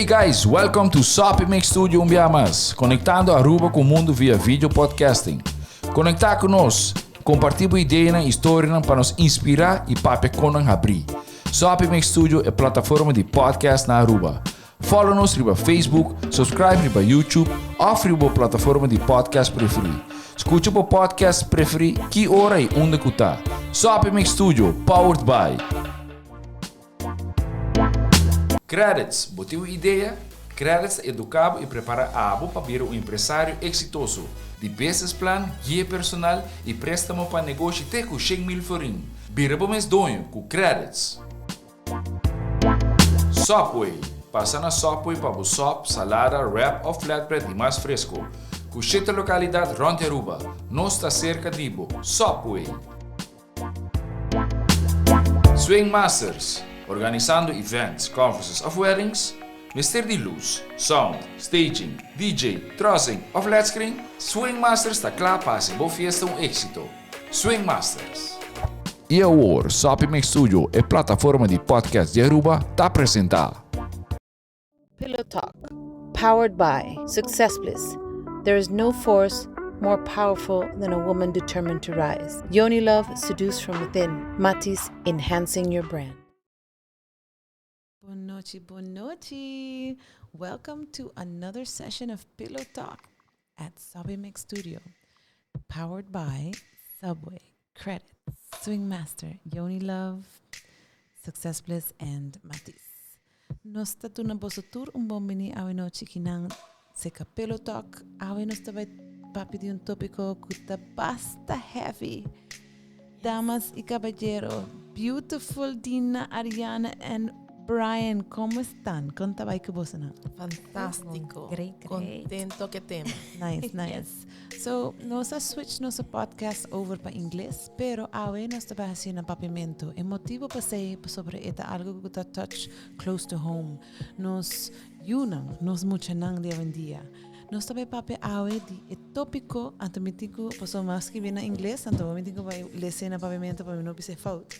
Hey guys, welcome to Soppy Mix Studio un bia mas, conectando Aruba cu mundo via video podcasting. Conecta cu nos, comparti bo ideanan y historianan pa nos inspira y papia con nan habri. Soppy Mix Studio e plataforma di podcast na Aruba. Follow nos riba Facebook, subscribe riba YouTube of riba bo plataforma di podcast preferi. Scucha bo podcast preferi ki ora y unda cu ta. Soppy Mix Studio, powered by. Credits, bo tin un idea? Credits ta educa bo y prepara abo pa bira un empresario exitoso. Di business plan, guia personal y prestamo pa negoshi te cu 100,000 florin. Bira bo mes doño cu Credits. Subway, Pasa na Subway pa bo sop, salada, wrap of flatbread di mas fresco. Cu shete localidad rond di Aruba. Nos ta cerca di bo. Subway! Swing Masters, Organisando events, conferences of weddings? Mester di luz, sound, staging, DJ, trussing of led screen? Swing Masters ta cla pa haci bo fiesta un exito. Swing Masters. Y awor, Soppy Mix Studio, e plataforma di podcast di Aruba, ta presenta. Pillow Talk, powered by Success Bliss. There is no force more powerful than a woman determined to rise. Yoni Love, seduce from within. Matis, enhancing your brand. Bon nochi, bon nochi. Welcome to another session of Pillow Talk at Subway Mix Studio, powered by Subway, Credit, Swing Master, Yoni Love, Success Bliss, and Matis. Nos ta duna boso tur un bon bini awe nochi kinan seka Pillow Talk. Awe nos ta bai papia di un tópiko ku ta basta heavy. Damas y caballero, beautiful Dina, Ariana and Brian, ¿cómo están? Kon ta bai ku boso nan? Fantástico. Great, great. Contento ku tema. Nice, nice. So, nos a switch nos podcast over pa ingles, pero awe nos ta bai hasi na papiamento. E motibo pa esei pasobra e ta algo ku ta touch close to home. Nos yunan, nos muchanan di awendia. Nos ta bai papia awe di e tópiko, anto mi tin ku, pasobra mi a skibi na ingles, anto mi tin ku bai lese na papiamento pa mi no bisa e fout.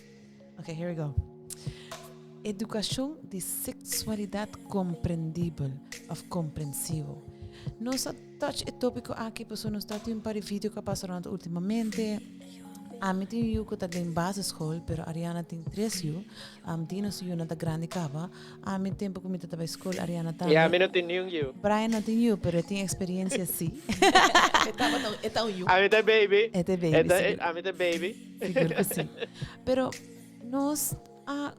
Okay, here we go. Edukashon di seksualidat komprendibel òf komprensivo. Nos a touch e tópiko aki pasobra nos ta tin un par di video ku a pasa rònt últimamente. Ami tin un yu ku ta den basisschool, pero Ariana tin tres yu. Dina su yunan ta grandi kaba. Ami tempu ku mi ta bai skol, Ariana tambe. Ya, ami no tin niun yu. Brian no tin yu, pero e tin eksperiencia sí. E tabata un, e ta un yu. Ami ta baby. E ta baby, sigur. Ami ta baby. Sigur ku sí. Pero nos a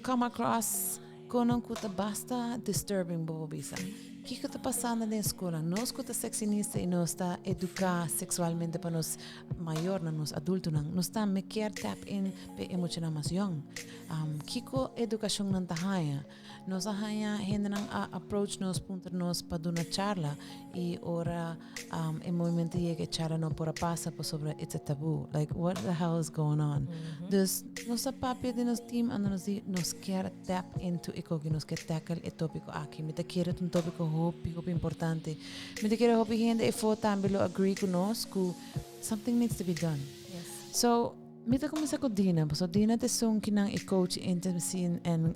come across konan ku ta basta disturbing, bo por bisa. Kiko ta pasando den skola? Nos ku ta sexinista i nos ta eduká seksualmente pa nos mayornan, nos adultonan, nos tambe kier tap in p'e e muchanan mas yòn. Kiko edukashon nan ta haña? Nos a haña hendenan a approach nos, puntra nos pa duna charla i ora e momento yega e charla no por a pasa pasobra it's a taboo. Like what the hell is going on? Dus nos a papia den nos team anto nos di nos kier tap into e koki, nos kier tackle e topiko aki. Mi ta kere ta un topiko hopi hopi importante. Mi ta kere hopi hende efo tambe lo agree ku nos ku something needs to be done. So Mi ta kuminsá ku Dina, pasobra Dina ta esun ki nan e coach intimacy en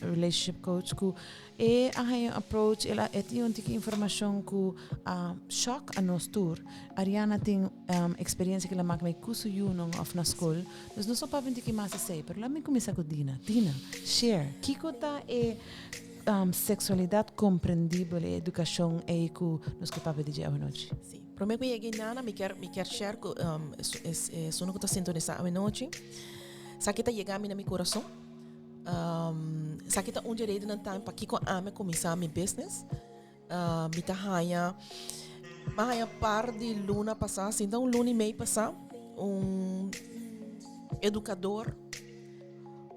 relationship coach ku e a haña un approach, el a e tin un tiki informashon ku a shock a nos tur. Ariana tin experiencia ku el a mak mei ku su yunan òf na skol. Dus nos no papia un tiki mas esei, pero laat mi kuminsá ku Dina. Dina, share, kiko ta e seksualidat komprendibel, e edukashon ei ku nos ke papia di dje awanochi? Sí. Prome ku yega einan mi kier mi kier share ku esun ku ta sintonisá awenochi. Esaki ta yega mi na mi kurason. Esaki ta un di e redennan tambe pakiko ami a kuminsá mi business. Mi ta haña mi a haña par di luna pasá, sinta un luna i mei pasá, un edukador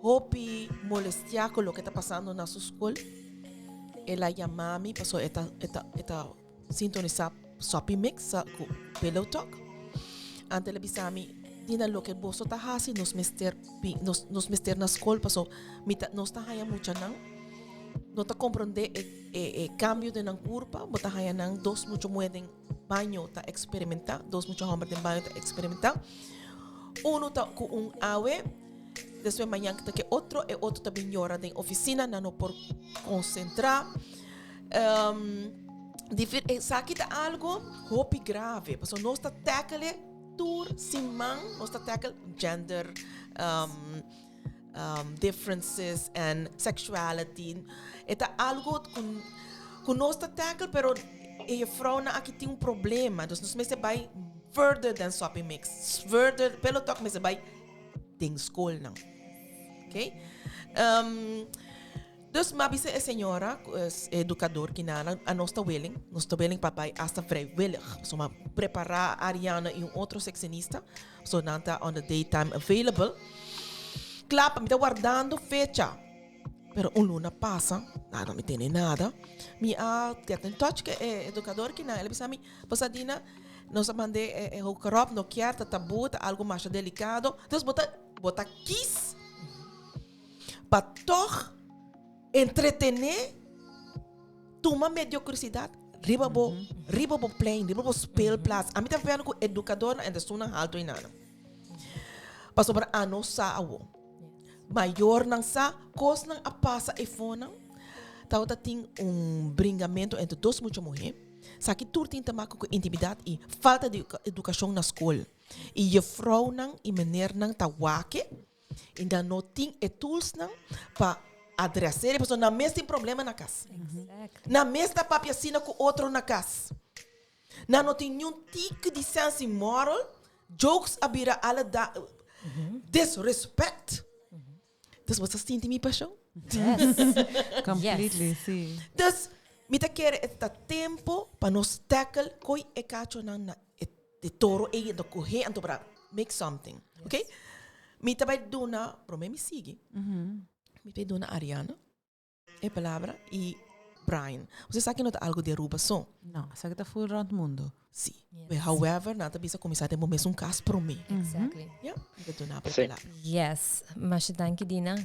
hopi molestiá ku loke ta pasando na su skol. El a yama mi pasobra e ta e ta e ta Sintonisá Soppy Mix ku Pillow Talk. Ante el a bisa mi, Dina, loke boso ta hasi nos mester bin, nos, nos mester na skol paso mi ta, nos ta haña muchanan no ta komprondé e, e, e kambio den nan kurpa, bo ta haña nan dos mucha muhé den baño ta eksperimentá, dos mucha hòmber den baño ta eksperimentá. Uno ta ku un awe, despues mañan ta ke otro, e otro ta bin yora den ofisina, nan no por konsentrá. Um, esaki ta algo hopi grave. Paso nos ta tackle tur siman, nos ta tackle gender differences and sexuality. E ta algo ku nos ta tackle, pero e juffrouwnan aki tin un problema. Dus nos mester bai further than Soppy Mix. Further, pero toch mester bai den skolnan. Okay? Dus m'a bisa e señora, e educador kinana, a nos ta willing, nos ta willing pa bai hasta vrijwillig. So m'a prepara Ariana y un otro seccionista, so nan ta on the daytime available. Kla pa mi ta wardando fecha, pero un luna pasa, nada mi tene nada. Mi a get in touch cu e educador kinan, el a bisa mi, Pasadina, nos a manda e hogerop, no kier, ta tabu, ta algo masha delicado. Dus bo ta, bo ta kies pa tog entretené tuma mediocridad riba bo riba bo plein, riba bo speelplaats. Ami ta papiando ku edukadornan en esunnan haltu enanan. Pasobra anos sa awo. Mayornan sa kosnan a pasa efonan. Tabata tin un bringamento entre dos mucha muhé. Esaki tur tin te maka ku intimidat i falta di edukashon na skol. I jefrounan i menernan ta wak I nan no tin e toolsnan pa adres'é, pasobra nan mes tin problema na kas. Nan mes ta papia asina ku otro na kas. Nan no tin niun tiki di sense i moral. Jokes a bira ala da disrespect. Dus bo ta sinti mi pashon? Yes. Completely, si. Dus mi ta kere e ta tempo pa nos tackle koi e kachonan na e E toro ei anto kohe anto para make something. Ok? Mi ta bai duna, prome mi sigui. Mi ta bai duna Ariana e palabra i Brian. Usted sa ki no ta algo di Aruba so. No, esaki ta full rond mundo. Si. But however, nan ta bisa kuminsá den bo mesun kas prome. Exactly. Ya, mi ta duna bo e palabra. Yes. Masha danki Dina.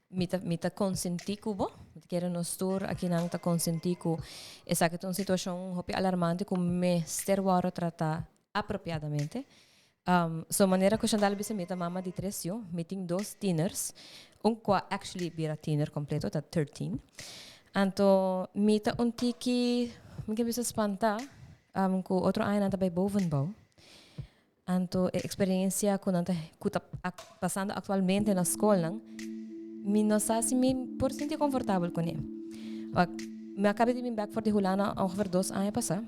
Mi ta mi ta consentí cu bo. Mi ta kere nos tur akinan ta consentí cu esaki ta un situacion hopi alarmante cu mester wòrdu tratá apropiadamente. So manera cu Chantal a bisa mi ta mama di tres yu. Mi tin dos tieners. Un cu a actually bira tiener completo, ta 13. Anto mi ta un tiki, mi ke bisa spantá, cu otro aña nan ta bai bovenbouw. Anto e experiencia cu nan ta cu ta pasando actualmente na scolnan, mi no sa si mi por sinti comfortabel cune. Wak, mi a caba di bin bek for di Hulanda ongeveer dos aña pasa.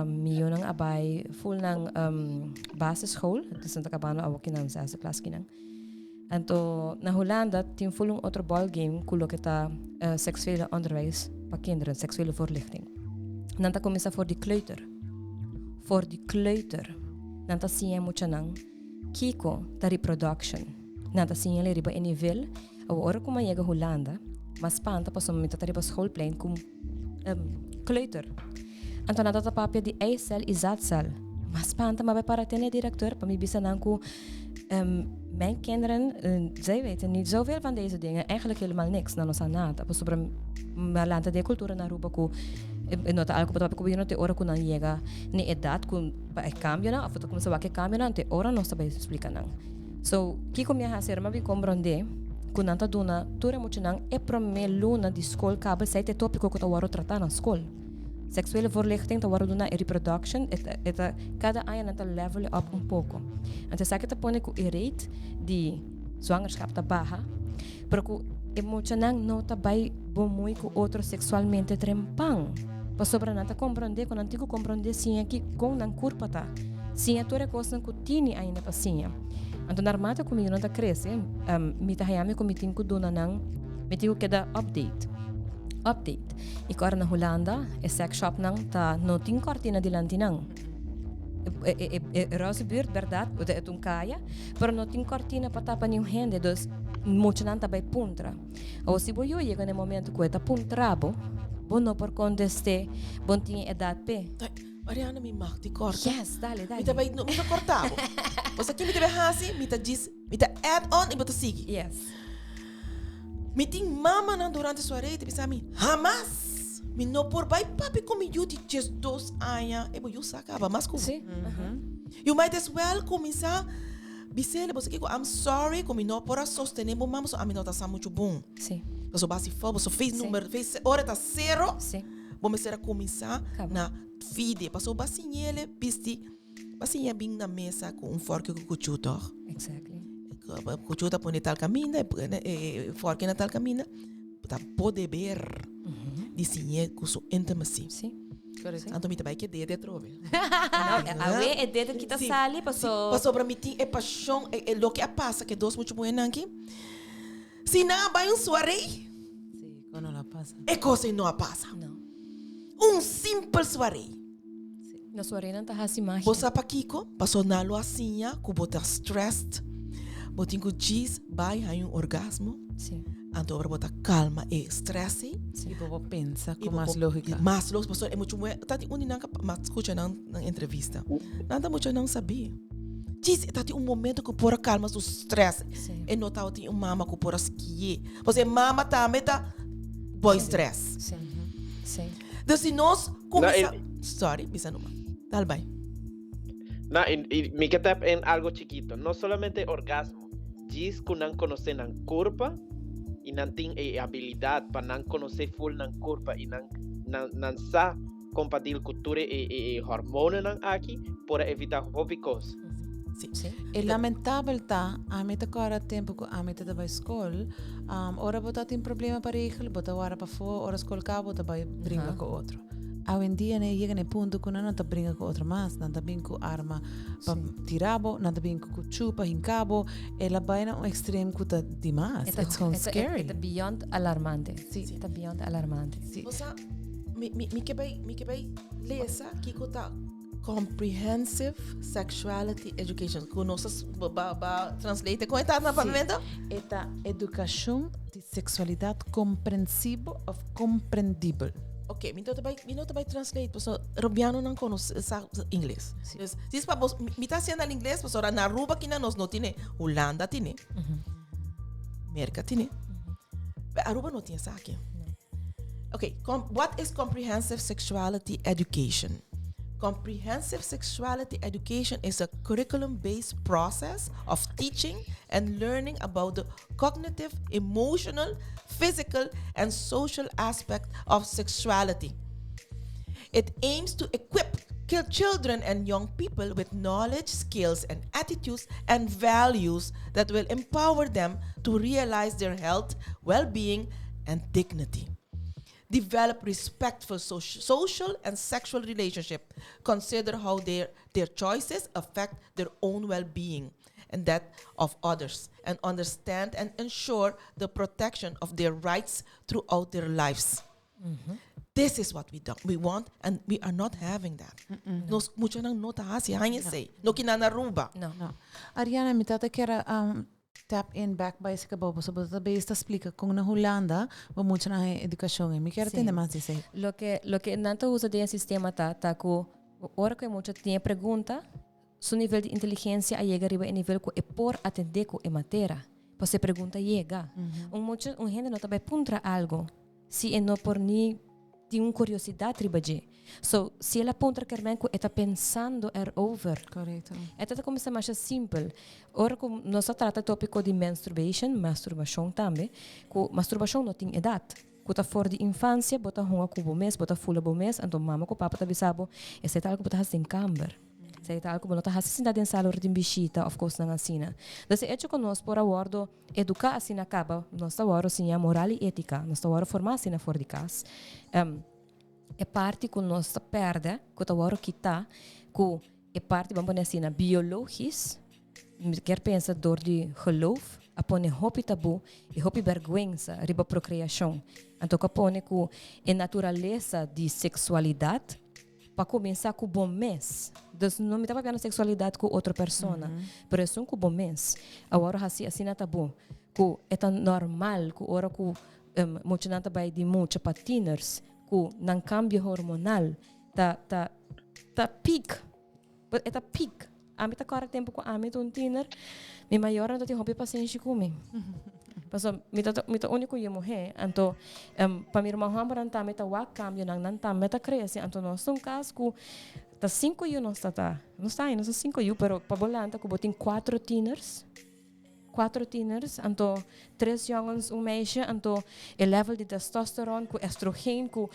Mi yunan a bay full nan basisschool, dus nan ta cabando awo ki nan zesde klas kinan. Anto na Hulanda tin full un otro ballgame cu loke ta seksuele onderwijs pa kinderen, seksuele voorlichting. Nan ta cuminsa for di kleuter. For di kleuter nan ta siña e muchanan kico ta reproduction. Nan ta siña riba e nivel. Awor ora cu mi a yega Hulanda, mi a spanta pasobra mi ta ta riba schoolplein cu kleuter. Anto nan ta ta papia di eicel y zaadcel. Mi a spanta, mi a bai para tene e directeur pa mi bisa nan cu Mijn kinderen, zij weten niet zoveel van deze dingen. Eigenlijk helemaal niks. Nan no sa nada. Pasobra mi a lanta den e cultura na Aruba cu e no ta algo pa papia cu bo te ora cu nan yega na e edad cu pa e cambionan of ta cuminsa wak e cambionan te ora nos ta bay splica nan. So, kico mi a haci ora mi a bin comprende cu nan ta duna tur e muchanan e prome luna di school caba esey ta e topico cu ta worde trata na school. Seksuele voorlichting ta wòrdu duna e reproduction, e ta, e ta, kada aña nan ta level up un poko. Anto esaki ta pone ku e rate di zwangerschap ta baha, pero ku e muchanan no ta bai bemoei ku otro seksualmente trempan. Pasobra nan ta komprondé ku nan tin ku komprondé siña ki kon nan kurpa ta, siña tur e kosnan ku tini ainda pa siña. Anto narmate ku mi yunan ta krese, mi ta haña mi ku mi tin ku duna nan, mi tin ku keda update, update. I ku ora na Hulanda e sex shopnan ta no tin kortina dilanti nan. E, e, e, e roze buurt, berdad, e ta un kaya, pero no tin kortina pa tapa niun hende, dus muchanan ta bai puntra. Awor si bo yu yega na e momento ku e ta puntra bo, bo no por kontest'é, bo no tin e edat p'e. Mariana, mi mag di korta? Yes, dale, dale. Mi ta bai, no, mi ta korta bo. Pasobra ki mi ta bai hasi, mi ta djis, mi ta add on i bo ta sigui. Yes. Mi tin mamanan durante soiree ta bisa mi, Hamas! Mi no por bai papia ku mi yu di 12 aña. E bo yu sa kaba mas ku bo. Sí. You might as well kuminsá bis'é, bo sa kiko, I'm sorry ku mi no por a sostené bo mama, so ami no ta sa muchu bon. Sí. Pasobra bo hasi fout, bo so face Sí. number, face, ora ta sero. Sí. Bo mester a kuminsá Kaba. na fide. Pasobra bo a siñ'ele bisti, bo a siña bin na mesa ku un fòrki ku kuchú tòg? Exactly. Kuchú ta pone tal kaminda, e fòrki na tal kaminda. Ta bo deber di siñ'é ku su intimacy. Sí. Correcto. Anto mi ta bai ke dede atrobe. No, awe e dede kita Sí. sali paso. Pasobra mi tin e pashon, e loke a pasa ku e dos mucha muhénan aki. Si nan a bai un soirée. Sí, kon no la pasa. E kos ei no a pasa. No. Un simpel soirée. Na soirée nan ta hasi magia. Bo sa pakiko? Paso nan lo a siña ku bo ta stressed, bo tin ku djis bai haña un orgasmo. Sí. Anto ora bo ta kalma e stress ei. I bo por pensa I ku bo mas por- lógika. Mas lógika. Pasobra e mucha muhé, ta tin un di nan ku m'a skucha nan nan entrevista. Nan ta mucha nan sabí. Djis e ta tin un momento ku por a kalma su stress. Sí. E no tabatin un mama ku por a skié. Pasobra e mama tambe ta boy stress. Sí. Sí. Dus si nos kuminsá. No, Sorry, bisa numa. Dal bai. No, i mi ke tap in algo chikito. No solamente orgasmo. Djis ku nan konosé nan kurpa i nan tin e abilidat pa nan konosé ful nan kurpa i nan nan nan sa kompartir ku tur e e hormonanan aki por a evitá hopi kos. Sí. Sí. E lamentabel ta, ami ta kòrda tempu ku ami ta bai skol, ora bo ta tin problema pa regel, bo ta wara pafó, ora skol kaba bo ta bai bringa ku otro. Awendia nan a yega na e punto ku nan no ta bringa ku otro mas, nan ta bin ku arma pa tira bo, nan ta bin ku kuchú pa hinka bo, el a bai na un extrem ku ta dimas, it's gewoon scary. E ta beyond alarmante. Sí. E ta beyond alarmante. Sí. Bo sa, mi, mi, mi ke bai, mi ke bai lesa kiko ta comprehensive sexuality education. Ku nos a ba, ba translate kon e ta na papiamento? E ta edukashon di seksualidat komprensibo òf komprendibel. Ok, mi no ta bai, mi no ta bai translate pasobra Rubianonan konos sa ingles. Sí. Dus, si es pa bos, mi, mi ta hasiendo al ingles pasobra na Aruba kina nos no tine, Hulanda tine, Merka tine. Pero Aruba no tin esaki. Ok, com, what is comprehensive sexuality education? Comprehensive sexuality education is a curriculum-based process of teaching and learning about the cognitive, emotional, physical, and social aspect of sexuality. It aims to equip children and young people with knowledge, skills, and attitudes and values that will empower them to realize their health, well-being, and dignity. Develop respectful social and sexual relationship. Consider how their choices affect their own well-being and that of others, and understand and ensure the protection of their rights throughout their lives. This is what we don't, we want, and we are not having that. Nos muchanan no ta hasi haña esei. No kina na Aruba. No. No. Ariana, mi tata kier tap in back by esei bo, pasobra bo ta bezig ta splika kon na Hulanda bo muchanan haña edukashon ei. Mi kier Sí. tende mas di esei. Loke nan ta usa den e sistema ta ku ora ku e mucha tin e pregunta, su nivel di inteligensia a yega riba e nivel ku e por atendé ku e matera. Pasobra e pregunta yega. Un mucha, un hende no ta bai puntra algo si e no por ni tin un kuriosidat riba dje. So, si el a puntra kermen ku e ta pensando erover. Korekto. E ta kuminsá masha simpel. Ora ku nos a trata e tópiko di menstruation, masturbashon tambe, ku masturbashon no tin edat. Ku ta for di infansia bo ta hunga ku bo mes, bo ta fula bo mes, anto mama ku papa ta bisa bo, esei ta algu ku bo ta hasi den kamber. Esei ta algu ku bo no ta hasi sinta den sala ora tin bishita òf kosnan asina. Dus e echo ku nos por a wòrdu eduká asina kaba, nos ta wòrdu siña moral i étika, nos ta wòrdu formá asina for di kas. E parti ku nos ta pèrdè, ku ta wòrdu kitá, ku e parti, ban pone asina, biologis, mi kier pensa dor di geloof, a pone hopi tabú i hopi bèrgwensa riba prokreashon. Anto ku a pone ku e naturalesa di seksualidat pa kuminsá ku bo mes. Dus no mi ta papia na seksualidat ku otro persona, pero esun ku bo mes. Awor hasi asina tabú ku e ta normal ku ora ku muchanan ta bai di mucha pa tieners ku nan kambio hormonal ta ta ta piek. E ta piek. Ami ta kòrda tempu ku ami ta un tiener, mi mayornan ta tin hopi pasenshi ku mi. Pasobra mi ta mi ta úniko yu muhé, anto pa mi ruman hòmbernan tambe ta wak kambionan, nan tambe ta krese, anto nos ta un kas ku ta sinku yu nos ta ta. Nos ta nos ta sinku yu, pero pa bo lanta ku bo tin kuatro tieners. Cuatro tieners, anto tres jongens, un meisje, anto e level di testosteron cu estrogen cu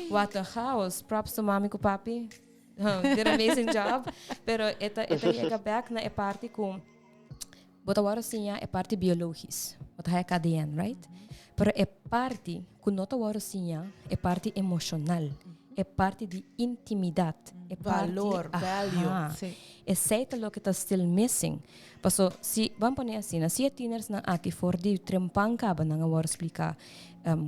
what a chaos. Props to mami cu papi. Did an amazing job. Pero e ta e ta yega back na e parti cu bo ta worde siña e parti biologisch. Bo ta haya KDN, right? Pero e parti cu no ta worde siña, e parti emocional, e parti di intimidad, e parti, Valor, value. Aha. Sí. Esey ta loke ta still missing. Paso, si, ban pone asina, si e tienersnan aki for di trempan kaba nan a wòrdu spliká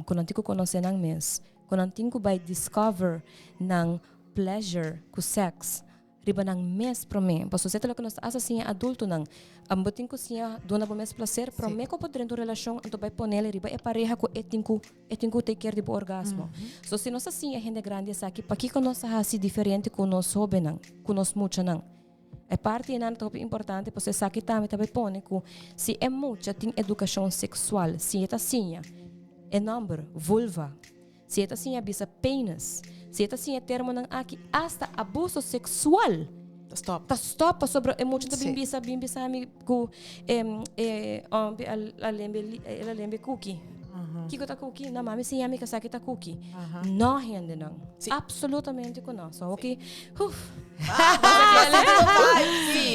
ku nan tin ku konosé nan mes, ku nan tin ku bai discover nan pleasure ku sèks riba nan mes promé. Paso esei ta loke nos ta hasi siña adultonan. Bo tin ku siña duna bo mes plaser promé ku bo drenta un relashon, anto bai ponele riba e pareha ku e tin ku e tin ku take care di bo orgasmo. So si nos ta siña hende grandi esaki, pakiko nos ta hasi diferente ku nos hóbennan, ku nos muchanan? E parti einan ta hopi importante pasobra esaki tambe ta bay pone ku si e mucha tin edukashon seksual, si e ta siña e nòmber vulva, si e ta siña bisa penis, si e ta siña e termonan aki, asta abuso seksual Ta stòp. ta stòp pasobra e mucha ta bin bisa bin bisa mi ku e e òmbi a lembe el a lembe kuki. Kiko ta kuki? No, mami siña mi ku esaki ta kuki. No hendenan. Absolutamente ku no. So oki, huf.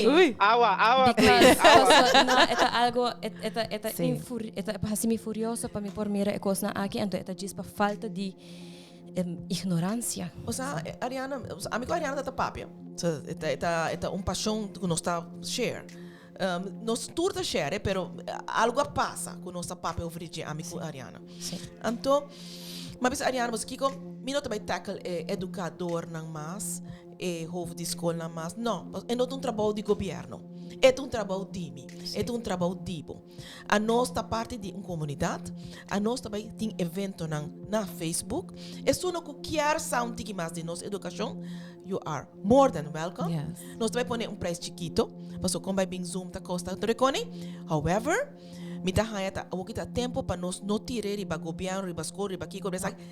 Uy. Awa, awa, Because, please, awa. paso, no, e ta algo, e, e ta, e ta, Sí. infuri, e ta hasi mi furioso pa mi por mira e kosnan aki, anto e ta djis pa falta di ignorancia. Osea, Ariana, osea, ami ku Ariana ta ta papia. Osea, e ta, e ta, e ta un pasion ku nos ta share. Nos tur ta share, pero algo a pasa ku nos ta papia over di dje, ami ku Ariana. Sí. Anto, mi a bisa Ariana, bo sa kiko, mi no ta bai tackle e edukadornan mas, e hoofd di skolnan mas, no, e no ta un trabou di gobièrnu, e ta un trabou di mi, e ta un trabou di bo. Anos ta parti di un komunidat, anos ta bai tin eventonan na Facebook, esun ku kier sa un tiki mas di nos edukashon, you are more than welcome. Yes. Nos ta bai pone un prijs chikito, paso kon bai bin Zoom ta kosta rekoni. However, mi ta haña ta awoki ta tempo pa nos no tire riba gobierno, riba skol, riba kiko, riba esaki.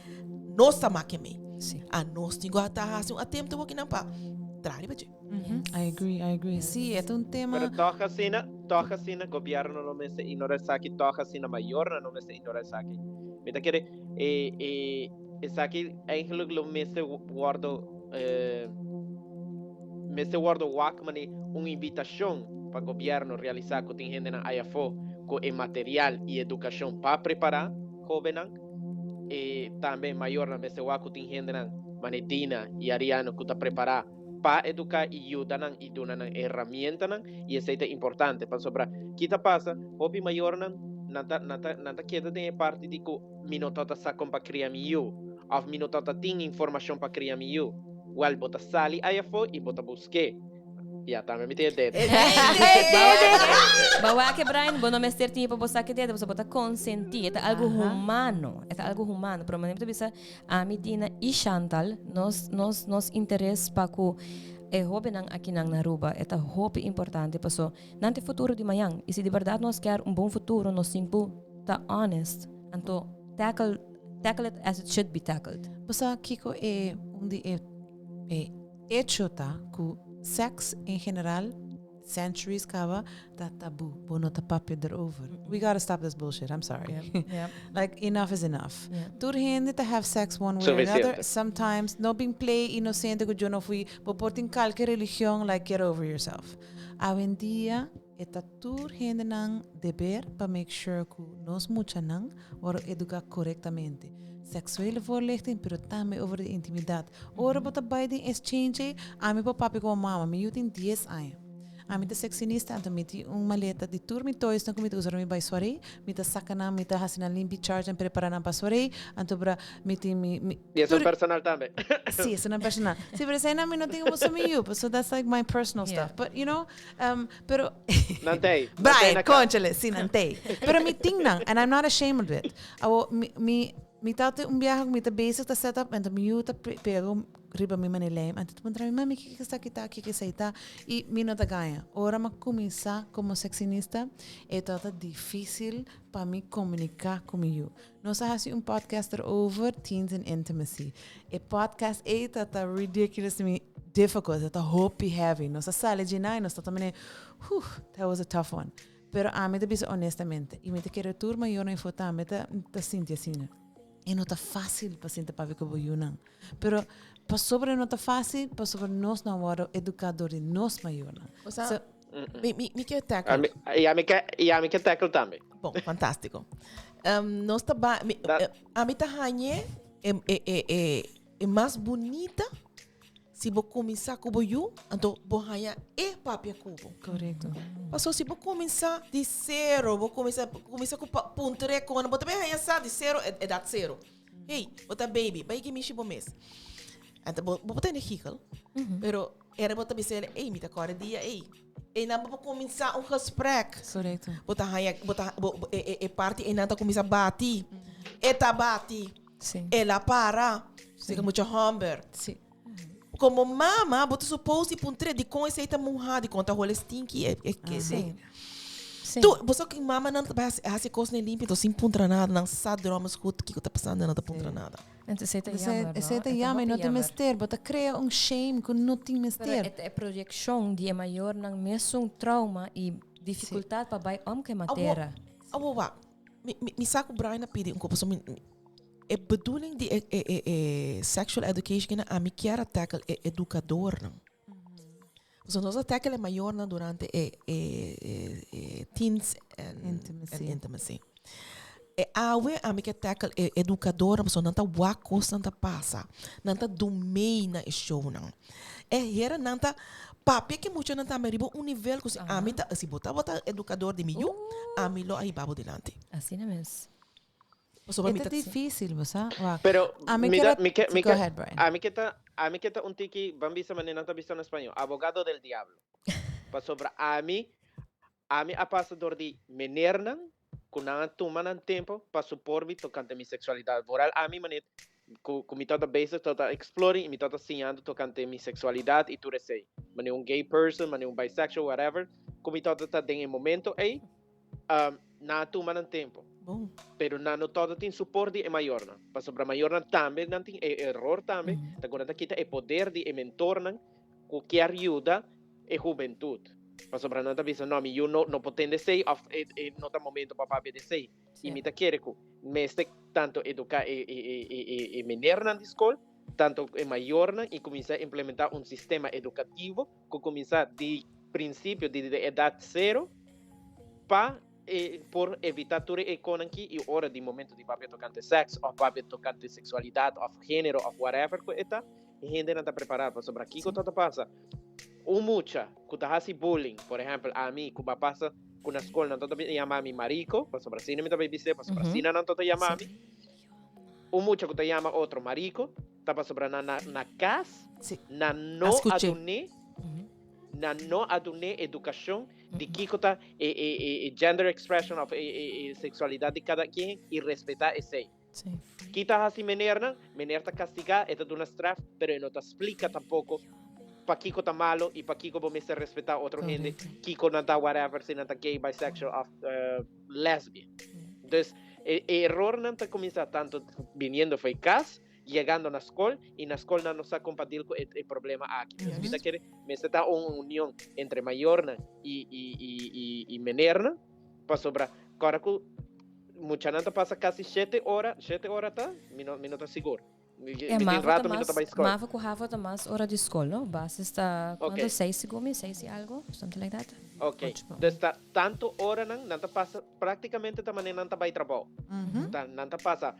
Nos ta make mee. Sí. Anos tin ku ta hasi un atempto awokinan pa traha riba dje. I agree, I agree. Sí, e ta un tema. Pero tòg asina, tòg asina gobierno no mester ignora esaki, tòg asina mayornan no mester ignora esaki. Mi ta kere e e esaki eigenlijk lo mester wòrdu mester wòrdu wak mane un invitashon pa gobierno realisá ku tin hendenan ayafó ku e material i edukashon pa prepará hóbennan i tambe mayornan mester wak ku tin hendenan mane Dina i Ariano ku ta prepará pa eduká i yuda nan i duna nan e herramientanan i esei ta importante pasobra ki ta pasa hopi mayornan nan ta nan ta nan ta keda den e parti di ku mi no tabata sa kon pa kria mi yu òf mi no tabata tin informashon pa kria mi yu. Wèl, bo ta sali ei afó i bo ta busk'é. Ya, tambe mi tin e dede. Ba wak, Brian, bo no mester tin pa bo saka e dede, pasobra bo ta konsentí. E ta algu humano. E ta algu humano. Pero manera mi ta bisa, ami, Dina i Chantal, nos, nos, nos interes pa ku e hóbennan akinan na Aruba, e ta hopi importante paso nan ta e futuro di mañan. I si di bèrdat nos kier un bon futuro, nos tin ku ta honest, anto tackle tackle it as it should be tackled. Bo sa kiko e un di e e hecho ta ku sex en general centuries kaba ta tabu. Bo no ta papia derover. We gotta stop this bullshit, I'm sorry. Like enough is enough. Tur hende ta have sex one way or another. Sometimes no bin play inocente ku yo no fui. Bo por tin kalke religion like get over yourself. Awendia E ta tur hendenan deber pa make sure ku nos muchanan wòrdu eduká korektamente. Seksuele voorlichting, pero tambe over di intimidat. Ora bo ta bai den exchange ei, ami por papia ku bo mama, mi yu tin dies aña. Ami ta seksionista, anto mi tin un maleta di tur mi toysnan ku mi ta usa ora mi bai suaré. Mi ta saka nan, mi ta hasi nan limpi, charge nan, prepara nan pa suaré. Anto bra mi tin mi, mi. Y esun personal tambe. Sí, esun personal. Sí, pero eseinan mi no tin ku mi yu, so that's like my personal stuff. But you know, Pero Nan tei. Brian, conchale, sí, nan tei. Pero mi tin nan, and I'm not ashamed of it. Awo, mi, mi, mi tabata un biaha ku mi ta bezig ta set up, anto mi yu ta pega riba mi manera lijm, anto ta puntra mi, mami, kiko esaki ta, kiko esei ta? I mi no ta gaña. Ora mi a kuminsá komo sexinista, e tabata difísil pa mi komuniká ku mi yu. Nos a hasi un podcast erover, Teens and Intimacy. E podcast ei ta ta ridiculously difficult, ta hopi heavy. Nos a sali djina i nos ta ta mene, whew, that was a tough one. Pero ami ta bisa honestamente, y mi ta kere tur mayornan efo tambe ta ta sinti asina. E no ta fácil pa sinta papia ku bo yunan. Pero pasobra e no ta fácil, pasobra nos no a wòrdu eduká dor di nos mayornan. Osea, So, mi, mi, mi ke tackle. Ami, y ami ke, y ami ke tackle tambe. Bon, fantástiko. Um, nos ta ba, mi, Da- eh, ami ta hañe e, e, e, e, e mas bunita Si bo kuminsá ku bo yu, anto bo haña e papia ku bo. Korekto. Paso si bo kuminsá di sero, bo kuminsá kuminsá ku pa puntr'é kon, bo ta bin haña sa di sero e edat sero. Hey, bo ta baby, bai gimishi bo mes. Anto bo bo por tene giegel, pero era bo ta bisa el, ey, mi ta kòrda dia ey. Einan bo por kuminsá un gesprek. Korekto. Bo ta haña, bo ta bo bo e e e parti einan ta kuminsá bati. E ta bati. Sí. El a para. Sika mucha homber. Sí. Como mama, bo ta supose di puntre di kon esei ta muha, di kon ta hole stinky, e, e, e, Sí. Sí. Tu, bo sa ki mama nan ta bai hasi, hasi kosnan limpio, to sin puntra nada, nan sa dromes goed kiko ta pasando, nan ta puntra nada. Ento esei ta Esei, jammer, no? esei ta E ta jammer, hopi no tin jammer. mester. Bo ta krea un shame ku no tin Pero mester. e ta e proyekshon di e mayornan mesun trauma i difikultat pa bai om ku e matera. Awo, awo wak, Mi, mi, mi sa ku Brian a pidi un kos, pasobra mi, e bedoeling di e, e, e, e sexual education kina ami kier a tackle e educadornan. Pasobra nos a tackle e mayornan durante e, e, e, e teens en Intimacy. en intimacy. E awe ami ke tackle e educadornan pasobra nan ta wak kosnan ta pasa. Nan ta dun mee na e shownan. E hera nan ta papia ke muchanan tambe riba un nivel ku si ami ta, si bo tabata edukador di mi yu, ami lo a hiba bo dilanti. Asina mes. Pasobra E mi ta ta difícil, bo sa? Wak. Pero Ami mi ker ta, a mi ke, mi Go ke, ahead, Brian. ami ke ta, ami ke ta un tiki, ban bisa manera nan ta bisa na spañó, abogado del diablo. Pasobra ami, ami a pasa dor di menernan ku nan a tuma nan tempo pa supor mi tokante mi seksualidat. Vooral ami manera ku ku mi tabata bezig tabata exploring i mi tabata siñando tokante mi seksualidat i tur esei. Manera un gay person, manera un bisexual, whatever, ku mi tabata ta den e momento ei, nan a tuma nan tempo. Bon. Pero nan no tabata tin suport di e mayornan. Pasobra mayornan tambe nan tin e eror tambe, ta ku nan ta kita e poder di e mentornan ku kier yuda e hubentut. Pasobra nan ta bisa, no, mi yu no, no por tende esei òf e, e no ta momento pa papia di esei. I mi ta kere ku mester tanto eduká e, e, e, e, e, e menernan di skol, tanto e mayornan i kuminsá implementá un sistema edukativo ku kuminsá di prinsipio, di di edat sero, pa e por evitá tur e konan ki i ora di momento di papia tokante sèks òf papia tokante seksualidat òf género òf whatever ku e ta, e hendenan ta prepará pasobra kiko ta ta pasa? Un mucha ku ta hasi bullying, por ehèmpel ami ku ba pasa ku na skol nan ta ta yama mi mariko, pasobra asina mi ta bai bis'é, pasobra asina nan ta ta yama mi. Un mucha ku ta yama otro mariko ta pasobra nan na na kas nan no a dun'é nan no a dun'é edukashon di kiko ta e e e gender expression òf e e e seksualidat di kada ken i respetá esei. Ki ta hasi menernan? Mener ta kastigá, e ta duna straf, pero e no ta splika tampoko pakiko ta malo i pakiko bo mester respetá otro hende, kiko nan ta whatever, si nan ta gay, bisexual òf lesbian. Dus e erornan ta kuminsá tantu biniendo for e kas, yegando na skol, i na skol nan no sa kon pa deal ku e problema aki. Dus mi ta kere mester ta un union entre mayornan i i menernan pasobra kòrda ku Muchanan ta pasa casi shete ora, shete ora ta? Mi no, mi no ta sigur. Mi, Ja, mi tin Mavo ta rato mi no mas, ta bai skol. Mavo ku Havo ta mas ora di skol, no? Basis ta Ok. kuanto? Seis sigur mi, seis i algo, something like that. Ok. Ocho. Dus ta tanto oranan nan ta pasa prácticamente ta manera nan ta bai trabou. Ta nan ta pasa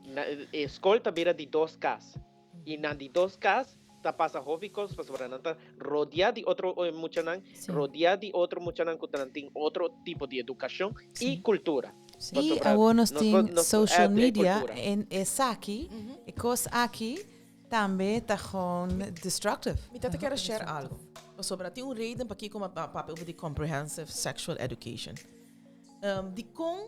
na, e skol ta bira di dos kas. I nan di dos kas ta pasa hopi kos pasobra nan ta rodeá di otro muchanan, Sí. rodeá di otro muchanan ku nan tin otro tipo di edukashon i Sí. kultura. Sí. I Pasobra awor nos nos tin por nos social eh, e media kultura. en esaki, e kos aki tambe ta gewoon destructive. Mi tata kier a share algo. Pasobra tin un reden pakiko mi a papia over di comprehensive sexual education. Dikon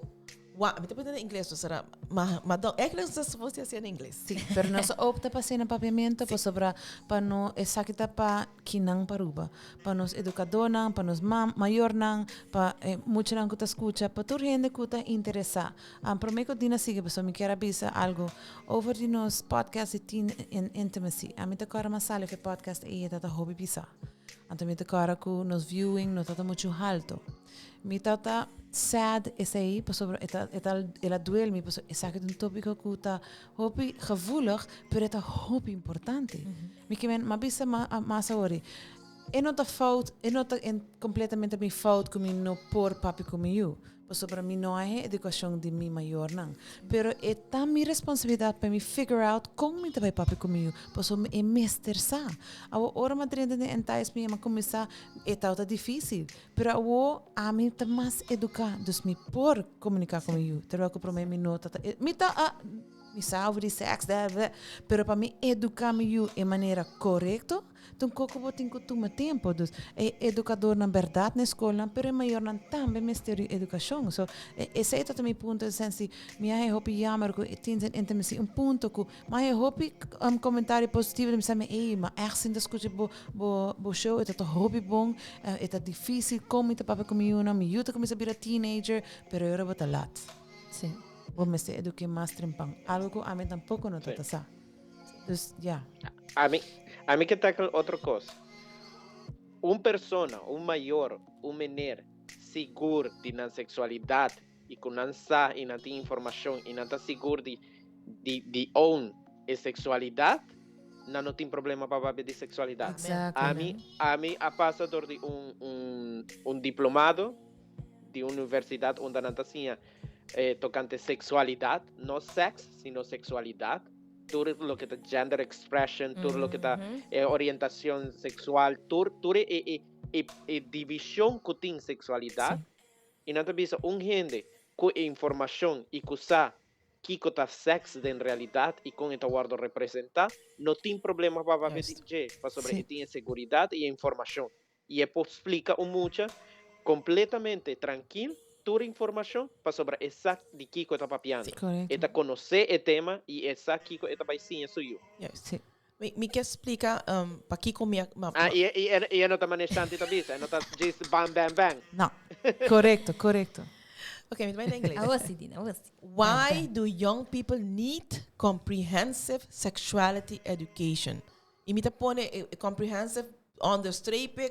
Wa, mi ta pone na ingles, no será? Ma, ma don, eigenlijk nos ta supposed di hasié na ingles. Sí, pero nos a opta pa hasié na papiamento pasobra pa no esaki ta pa kinan pa Aruba, pa nos educadornan, pa nos mam, mayornan, pa e muchanan cu ta scucha, pa tur hende cu ta interesa. Am prome cu Dina sigui pasobra mi kier a bisa algo over di nos podcast di Teen in Intimacy. Ami ta corda mas sali of e podcast ey e ta ta hopi bisa. Anto mi ta kòrda ku nos viewing no tabata muchu halto. Mi tabata sad esei pasobra e ta e ta el a duel mi pasobra esaki ta un tópiko ku ta hopi gevoelig pero e ta hopi importante. Mi ke men m'a bisa mas awor e no ta fout e no ta kompletamente mi fout ku mi no por papia ku mi yu. Pasobra mi no a hei edukashon di mi mayornan. Pero e ta mi responsabilidat pa mi figure out kon mi ta bai papia ku mi yu, pasobra e mester sa. Awor ora mi a drenta den Entice mi a kuminsá, e tabata difísil. Pero awor ami ta mas eduká, dus mi por komuniká ku mi yu. Terwijl ku promé mi no ta, mi ta a mi sa over di sèks, pero pa mi eduká mi yu e manera korekto, Tin koko bo tin ku tuma tempu. Dus e edukadornan bèrdat na e skolnan, pero e mayornan tambe mester di edukashon. So, esei ta mi punto en sens di mi a haña hopi yammer ku e Teens and Intimacy un punto ku mi a haña hopi komentario positivo di mi sa mi ey ma ègt sinta skucha bo bo bo show e ta ta hopi bon, e ta difísil kon mi ta papia ku mi yunan, mi yu ta kuminsá bira teenager, pero e ora bo ta lat. Sí. Bo mester eduk'é mas trempan, algu ku ami tampoko no ta ta sa. Dus ja. Ami, ami ke tackle otro kos. Un persona, un mayor, un meneer, sigur di nan seksualidat i ku nan sa i nan tin informashon i nan ta sigur di di di own e seksualidat, nan no tin problema pa papia di seksualidat. Exactly. Ami, ami a pasa dor di un un un diplomado di un universidat unda nan ta siña tokante seksualidat, no sèks, sino seksualidat. Tur loke ta gender expression, tur loke ta e orientacion sexual, tur tur e e e e division cu tin sexualidad. Y nan ta bisa un hende cu e informacion y cu sa kico ta sex den realidad y con e ta wordo representa, no tin problema pa papia di dje, pasobra e tin e seguridad y e informacion. I e por splika un mucha kompletamente trankil tur informashon pasobra e sa di kiko e ta papiando. E ta konosé e tema i e sa kiko e ta bai siña su yu. Sí. Mi ke splika pakiko mi a. Ah, i i e no ta manera Shanti ta bisa, e no ta djis bam bam bang. No. Korekto, korekto. Ok, mi ta bai na ingles. Awor si, Dina, awor si. Why do young people need comprehensive sexuality education? I mi ta pone e comprehensive onderstreep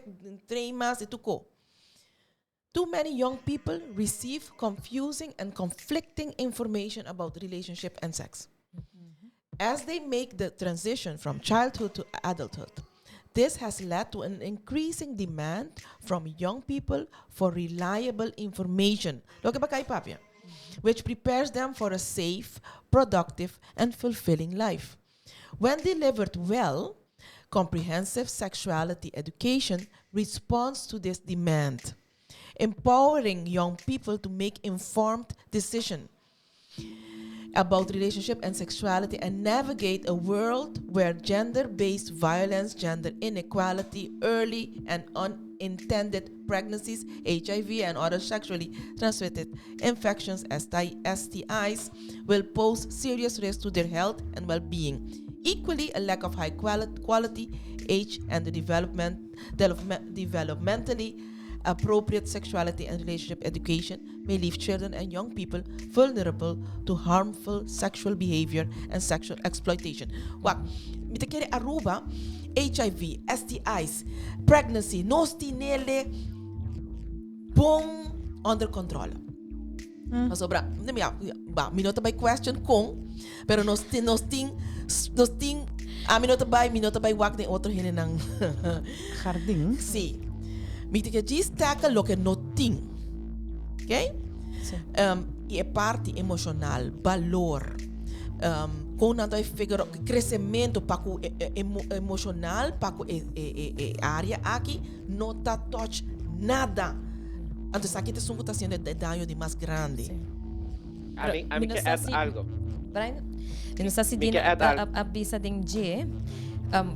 tremas i tuko. Too many young people receive confusing and conflicting information about relationship and sex. As they make the transition from childhood to adulthood, this has led to an increasing demand from young people for reliable information. Loke pa kai papia. Which prepares them for a safe, productive, and fulfilling life. When delivered well, comprehensive sexuality education responds to this demand, empowering young people to make informed decisions about relationship and sexuality and navigate a world where gender-based violence, gender inequality, early and unintended pregnancies, HIV and other sexually transmitted infections, STIs, will pose serious risks to their health and well-being. Equally, a lack of high quali quality age and the development, developmentally appropriate sexuality and relationship education may leave children and young people vulnerable to harmful sexual behavior and sexual exploitation. Wak, mi ta kere Aruba, HIV, STI's, pregnancy, nos tinele bon onder controle. Pasobra, ja, ba, mi no ta bai question con, pero nos tin, nos tin, nos tin, a mi no ta bai, mi no ta bai wak den otro hendenan. Jardín. Sí. Mi ta ke djis tackle loke no tin. Ok? Sí. I e parti emocional, balor, kon nan ta bai figure out, crecemento pa ku emocional pa ku e e e area aki no ta touch nada. Anto esaki ta esun ku ta hasiendo e daño di mas grandi. Ami, ami ke add algo. Brian, mi no sa si Mi ke Dina add algo. a bisa den dje,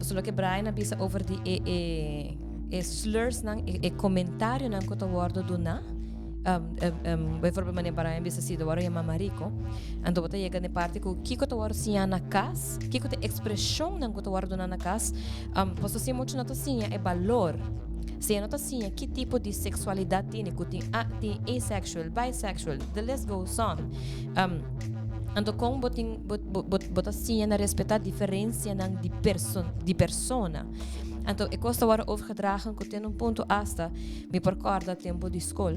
so loke Brian a bisa over di e e e slurs nan, e e comentarionan ku ta wordo duna, bijvoorbeeld manera Brian bisa si ta wordo yama marico, anto bo ta yega na e parti ku kiko ta wordo siña na kas, kiko ta e expresionnan ku ta wordo duna na kas, pasobra si e mucha no ta siña e balor, si e no ta siña ki tipo di sexualidad tini, ku tin a tin asexual, bisexual, the list goes on. Anto kon bo tin bo bo bo ta siña na respetá diferensianan di perso di persona. Anto e kos ta wòrdu overgedragen ku te na un punto asta mi por kòrda tempu di skol